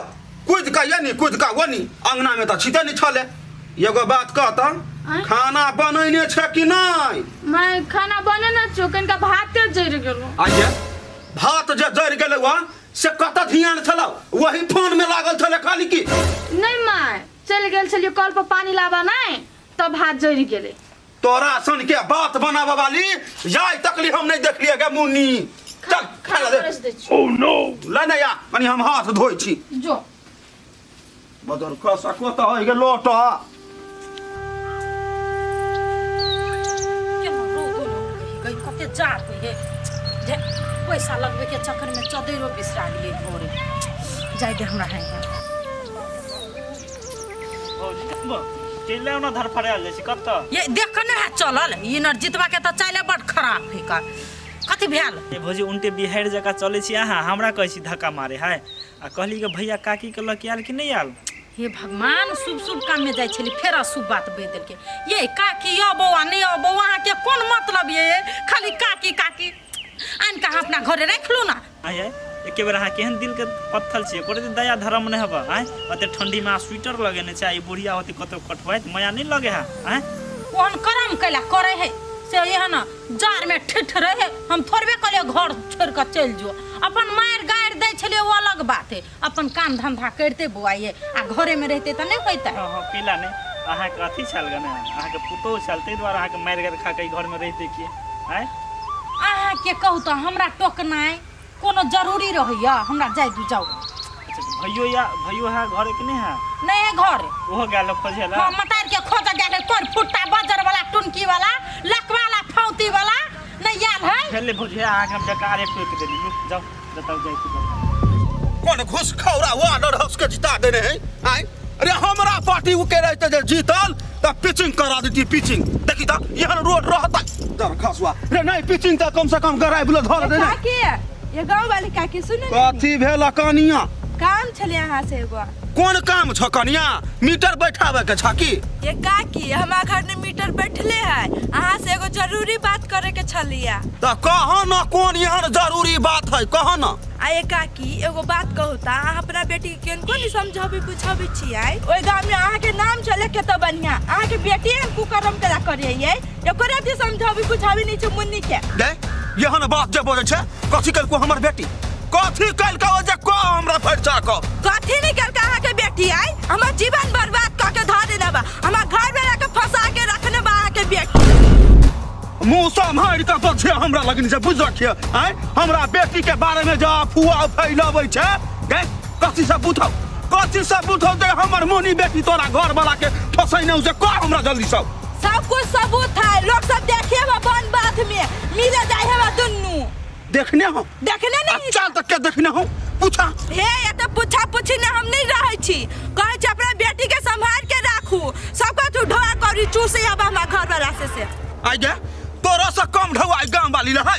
Speaker 4: कुदि कऽ ये नी कुदि कऽ ओ नी अंगना में तऽ छिते नहीं छलै एगो बात कह तऽ
Speaker 1: आँय?
Speaker 4: खाना बनैने छै कि नहि
Speaker 1: मैं खाना बनेने छियो कनिका भाते जरि गेलो
Speaker 4: आइए भात जे जरि गेलै वहाँ से कतऽ ध्यान छलौ वही फोन में लागल छलै खाली की
Speaker 1: नहीं माय चलि गेल छलियै कल पर पानी लाबऽ नहि तब भात जरि गेलै
Speaker 4: तोरा सन के बात बनाबऽ वाली जाय तकली हम नहीं देखलिए गे मुन्नी चल खाना दे
Speaker 1: परसि दै छियौ।
Speaker 4: ले ने या कनी हम हाथ धोइ छी
Speaker 1: जो
Speaker 4: बदर खसा कतऽ होइ गेल लोटा
Speaker 3: केना रौदो ने उगै गई कते जाड़ होइ हे जे पैसा लगबे के चक्कर में चदैरो बिसरा गेलै घरे जाय दे हमरा है
Speaker 7: चलि आउ ने धरफड़ायल जाइ छी कतऽ
Speaker 3: ये देख के नहि हैत चलल ई नर जितवा के तऽ चाइले बड खराब है का कथी भेल
Speaker 7: ए भौजी उनटे बिहाड़ि जकाँ चलै छी अहाँ हमरा कहै छी धक्का मारे है आ कहली कि भैया काकी के लऽ के आयल कि नहि आयल
Speaker 3: हे भगवान शुभ शुभ काम में जाइ छली फेर अशुभ बात बहि देलकै ये काकी अबो आ नहि अबो अहाँके कोन मतलब ये खाली काकी काकी आनि कऽ अहाँ अपना घरे राखि लू ना
Speaker 7: आँय आँय एके बेर अहाँ केहन दिलके पत्थर छियै एको रत्ती दया धर्म नहि हेबऽ आँय ओते ठंडीमे अहाँ स्वेटर लगेने छै आ ई बुढ़िया होती कतौ कटबैत माया नहि लगे है आँय
Speaker 3: ओहन करम कैला करै है से एहन जाड़मे ठिठ रहे हम थोड़बे कहलियै घर छोड़ि कऽ चलि जो अपन मारि गारि दै छलियै ओ अलग बात है अपन काम धंधा करिते बौआइए आ घरेमे रहिते तऽ नहि होइतै
Speaker 7: हँ हँ पीला नहि अहाँके अथी छल गे ने अहाँके पुतोहु छल ताहि दुआरे अहाँके मारि गारि खा कऽ ई घरमे रहिते की आँय
Speaker 3: अहाँके कहू तऽ हमरा टोकनाइ कोनो जरूरी रहैया हमरा जाय दू जाउ
Speaker 7: अच्छा भैयो या भैयो है घरे कि नहि है
Speaker 3: नहि है घर
Speaker 7: ओहो गेल खोजे ला
Speaker 3: हाँ मतार के खोज गेल है कोर फुट्टा बजर वाला टुनकी वाला लकवाला फौती वाला नहीं आयल है
Speaker 7: खेले भौजी अहाँके हम बेकारे टोकि देली लू जाउ जतऽ जाइ छी
Speaker 4: कोन घुसखौरा वार्डर हाउस के जिता देने है आय अरे हमरा पार्टी उ के रहते जे जीतल त पिचिंग करा देती पिचिंग देखी त एहन रोड रहता दरखसवा रे नहीं पिचिंग त कम से कम गराई बुले धर दे ने
Speaker 6: काकी ये गाँव वाली काकी सुनू ने
Speaker 4: कथी भेल कनिया
Speaker 6: काम छलै अहाँ से एगो
Speaker 4: कोन काम छ कनिया मीटर बैठावे के छ की
Speaker 6: ये काकी हमारा घर में मीटर बैठले है अहाँ से एगो जरूरी बात करे के छलिया
Speaker 4: त कह न कोन एहन जरूरी बात है कह न
Speaker 6: आ ये काकी एगो बात कहू त अहाँ अपना बेटी के केन कोन समझाबी बुझाबी छियै ओहि गाँव में अहाँ के नाम चले के तो बढ़िया अहाँ के बेटी एहन कुकर्म केला करे ये एको राति समझाबी बुझाबी नहीं छै मुन्नी के
Speaker 4: गए एहन बात जे बजै छै कथी केलको हमर बेटी कथी केलको जे कह हमरा फरिचा कऽ
Speaker 6: कथी नहीं केलका अहाँ के बेटी आई हमर जीवन बर्बाद कऽ के धऽ देने बा हमर घर में रख के फंसा के रखने बा अहाँ के बेटी
Speaker 4: मुँह सम्हारि कऽ बजे हमरा लगन जे बुझ रखिए आँय हमरा बेटी के बारे में जे अफवाह फैलाबै छै गए कथी से बुझौ कथी से बुझौ जे हमर मोनी बेटी तोरा घर वाला के फसैने जे कह हमरा जल्दी सब
Speaker 6: सब कुछ सबूत है लोग सब देखे बा वन बाध में मिले जाए है बा दुन्नू
Speaker 4: देखने हो
Speaker 6: देखने नहीं
Speaker 4: चल तक के देखने हो पूछा
Speaker 6: हे ये तो पूछा पूछी ने हम नहीं रहे छी कहे छी अपना बेटी के संभाल के राखू सबका तू ढोआ करी चूसे अब हमरा घर वाला से से
Speaker 4: आई गे तोरा से कम ढौआ ई गाम वाली रहै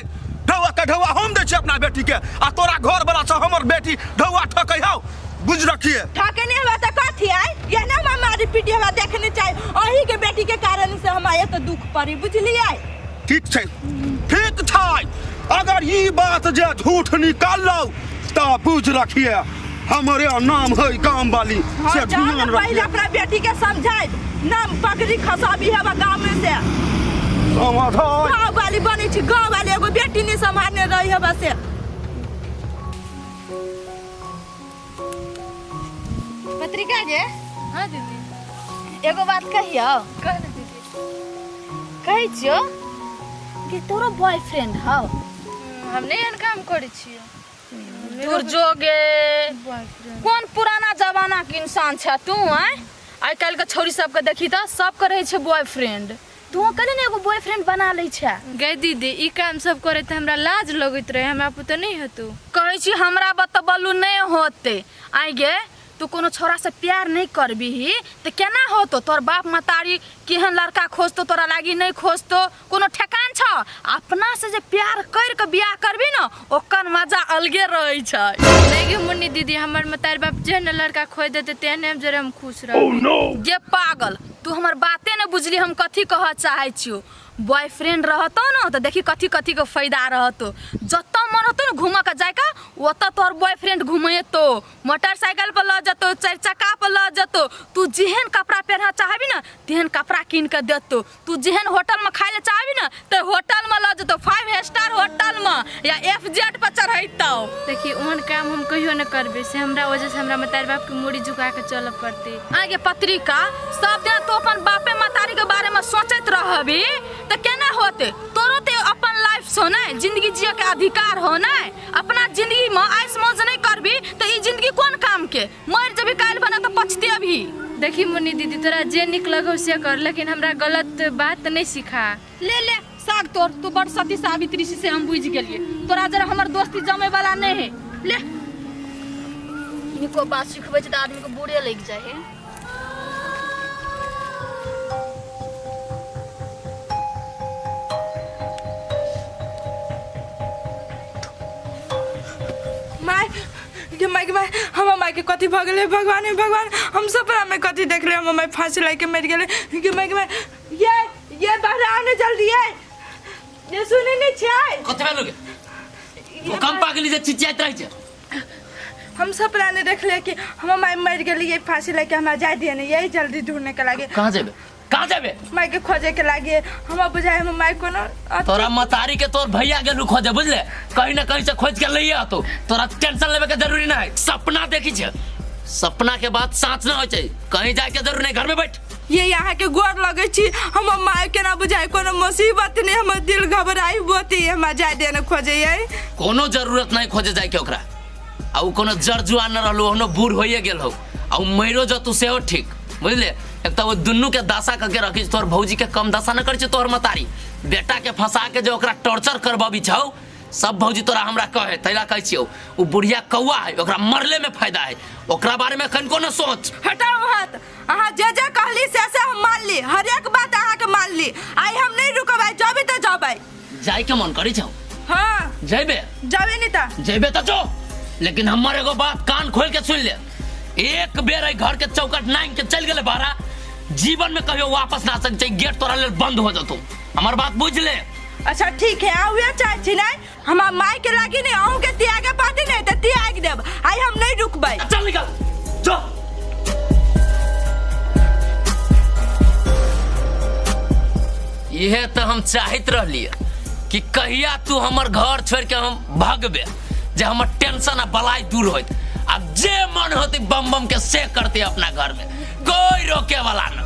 Speaker 4: ढौआ के ढौआ हम दै छी अपना बेटी के आ तोरा घर वाला से हमर बेटी ढौआ ठकै हौ बुझ रखिए
Speaker 6: ठके नहीं हुआ तो कथी आय ये ना हम मारी पीटी हमरा देखने चाहिए अही के बेटी के कारण से हम आए तो दुख पड़ी बुझलिए
Speaker 4: ठीक छै ठीक छै अगर ई बात जे झूठ निकालौ तऽ बुझ रखिए हमरे नाम है गाम वाली
Speaker 6: हाँ,
Speaker 4: से
Speaker 6: जाओ
Speaker 4: ध्यान
Speaker 6: ना पहले
Speaker 4: रखिए
Speaker 6: अपना बेटी के समझाए नाम पगड़ी खसाबी है गाँव में से
Speaker 4: समाधान
Speaker 6: गाँव वाली बनी छी गाँव वाली एगो बेटी नहीं संभालने रही है बस
Speaker 1: पत्रिका जे
Speaker 8: हाँ दीदी
Speaker 1: एगो बात कहियो
Speaker 8: कह ना दीदी
Speaker 1: कहै छियो कि तोरो बॉयफ्रेंड हौ
Speaker 8: हम नहीं एहन काम करै छियो
Speaker 1: दूर जोगे
Speaker 8: बॉयफ्रेंड
Speaker 1: कोन पुराना जमाना के इंसान छै तू आँय आइ काल्हि के छौरी सबके देखी तऽ सबके रहै छै बॉयफ्रेंड तू कने ने एगो बॉयफ्रेंड बना लै छै
Speaker 8: गै दीदी ई काम सब करे तऽ हमरा लाज लगैत रहे हमरा पुते नहीं हेतौ
Speaker 1: कहै छी हमरा बतबलू नहि होतै आइ गे तू कोनो छौड़ासँ प्यार नहि करबिही तऽ केना होतौ तोहर बाप महतारी केहन लड़का खोजतौ तोरा लागी नहि खोजतौ कोनो ठेकान छौ अपनासँ जे प्यार करि कऽ बियाह करबी ने ओकर मजा अलगे रहै छै
Speaker 8: नहीं गे मुन्नी दीदी हमर मतार बाप जेहन लड़का खोज देते तेहने हम जरे हम खुश रहब
Speaker 1: गे पागल तू हमर बाते नहि बुझली हम कथी कहऽ चाहै छियौ बॉयफ्रेंड रहतौ ने तऽ देखी कथी कथी के फायदा रहतौ जतऽ मन होतौ ने घूमऽ के जाइके ओतऽ तोहर बॉयफ्रेंड घुमेतौ मोटरसाइकिल पर लऽ जेतौ चारि चक्का पर लऽ जेतौ तू जेहन कपड़ा पहिरऽ चाहबी ने तेहन कपड़ा कपड़ा कीन के देतो। तू जेहन होटल में खाए ले चाहबी ना ते होटल में ल जेतो, 5 स्टार होटल में या एफ जेड पर चढ़ैतो।
Speaker 8: देखी ओहन काम हम कहियो न करबे, से हमरा वजह से हमरा मतारी बाप के मूड़ी झुका के चलऽ पड़ते।
Speaker 1: आगे पत्रिका सब दिन तू अपन बापे मतारी के बारे में सोचैत रहबी त केना होते? तोरो ते अपन लाइफ छौ ने, जिंदगी जिए के अधिकार हो ने। अपना जिंदगी में ऐश मौज नहीं करबी त ई जिंदगी कोन काम के? मर जबी काल्हि बना त पछतेबही।
Speaker 8: देखी मुन्नी दीदी, तोरा जे निक लगौ से कर, लेकिन हमरा गलत बात नहीं सिखा।
Speaker 1: ले ले साग तोर, तू बड़ सती सावित्री से हम बुझि गेलिए, तोरा जरा हमर दोस्ती जमे वाला नहीं है। ले
Speaker 11: निको बात सिखबै छै तऽ आदमी के बुरे लागि जाइ है।
Speaker 6: माय गे माय गे माय, हमर माय के कथी भऽ गेलै? भगवान हे भगवान, हम सपना में कथी देखले? हमर माय फांसी लागि के मरि गेलै। गे माय गे माय, ये बाहर आओ ने जल्दी, ये सुनै नहि छियै?
Speaker 5: कथी भेलो गे? भूकंप आ गेली जे चिचियाइत रहै छै?
Speaker 6: हम सपना में देखले कि हमर माय मरि गेलै ये फांसी लागि के, हमरा जाय दिए ने ये जल्दी ढूंढने के लागे।
Speaker 5: कहाँ जेबे? कहाँ जेबे?
Speaker 6: माय के खोजे के लागे। हमरा बुझाय हमर माय कोनो
Speaker 5: तोरा मतारी के तोर भैया गेलू खोजे, बुझले? कहीं ना कहीं से खोज के लइए आतो, तोरा टेंशन लेवे के जरूरी ना है। सपना देखी छे, सपना के बाद साँच ना हो छै, कहीं जाए के जरूरी नहीं, घर में बैठ।
Speaker 6: ये यहाँ के गोर लगे छी, हमर माय के ना बुझाय कोनो मुसीबत नहीं, हमर दिल घबराई बोती, हमरा जाय दे ने खोजे ये।
Speaker 5: कोनो जरूरत नहीं खोजे जाए के ओकरा, आ उ कोनो जर जुआन न रहलू, ओहनो बूढ़ होइए गेल हो, आ उ मरियो जतू सेहो ठीक, बुझले? एक तो वो दुनू के दशा करके रखी, तोहर भौजी के कम दशा न करै छै तोहर मतारी, बेटा के फंसा के जे ओकरा टॉर्चर करबी छौ सब भौजी तोरा हमरा कहे, तैला कहै छियौ उ बुढ़िया कौआ है, ओकरा मरले में फायदा है, ओकरा बारे में कनिको न सोच।
Speaker 6: हटाओ हाथ, अहाँ जे जे कहली से से हम मान ली, हर एक बात अहाँ के मान ली, आइ हम नहीं रुकबै, जबे तऽ जबै।
Speaker 5: जाय के मन करै छौ?
Speaker 6: हाँ।
Speaker 5: जैबे?
Speaker 6: जबे नहीं तऽ।
Speaker 5: जैबे तऽ जो, लेकिन हमर एगो बात कान खोल के सुन ले, एक बेर एहि घर के चौकट नांग के चल गेले बाहरा, जीवन में कहियो वापस ना सक छै, गेट तोरा लेल बंद हो जतौ, हमर बात बुझ ले।
Speaker 6: अच्छा ठीक है, अहाँ उहे चाहै छी नै? हमरा माय के लागी नहीं, अहूँ के त्यागे पड़तै नहीं तऽ त्याग देब, आइ हम नहीं रुकबै।
Speaker 5: चल निकल जो। इहे तो हम चाहत रहलिए कि कहिया तू हमर घर छोड़ के हम भगबे, जे हमर टेंशन आ बलाई दूर होत। अब जे मन होते बम बम के से करते अपना घर में, कोई रोके वाला न।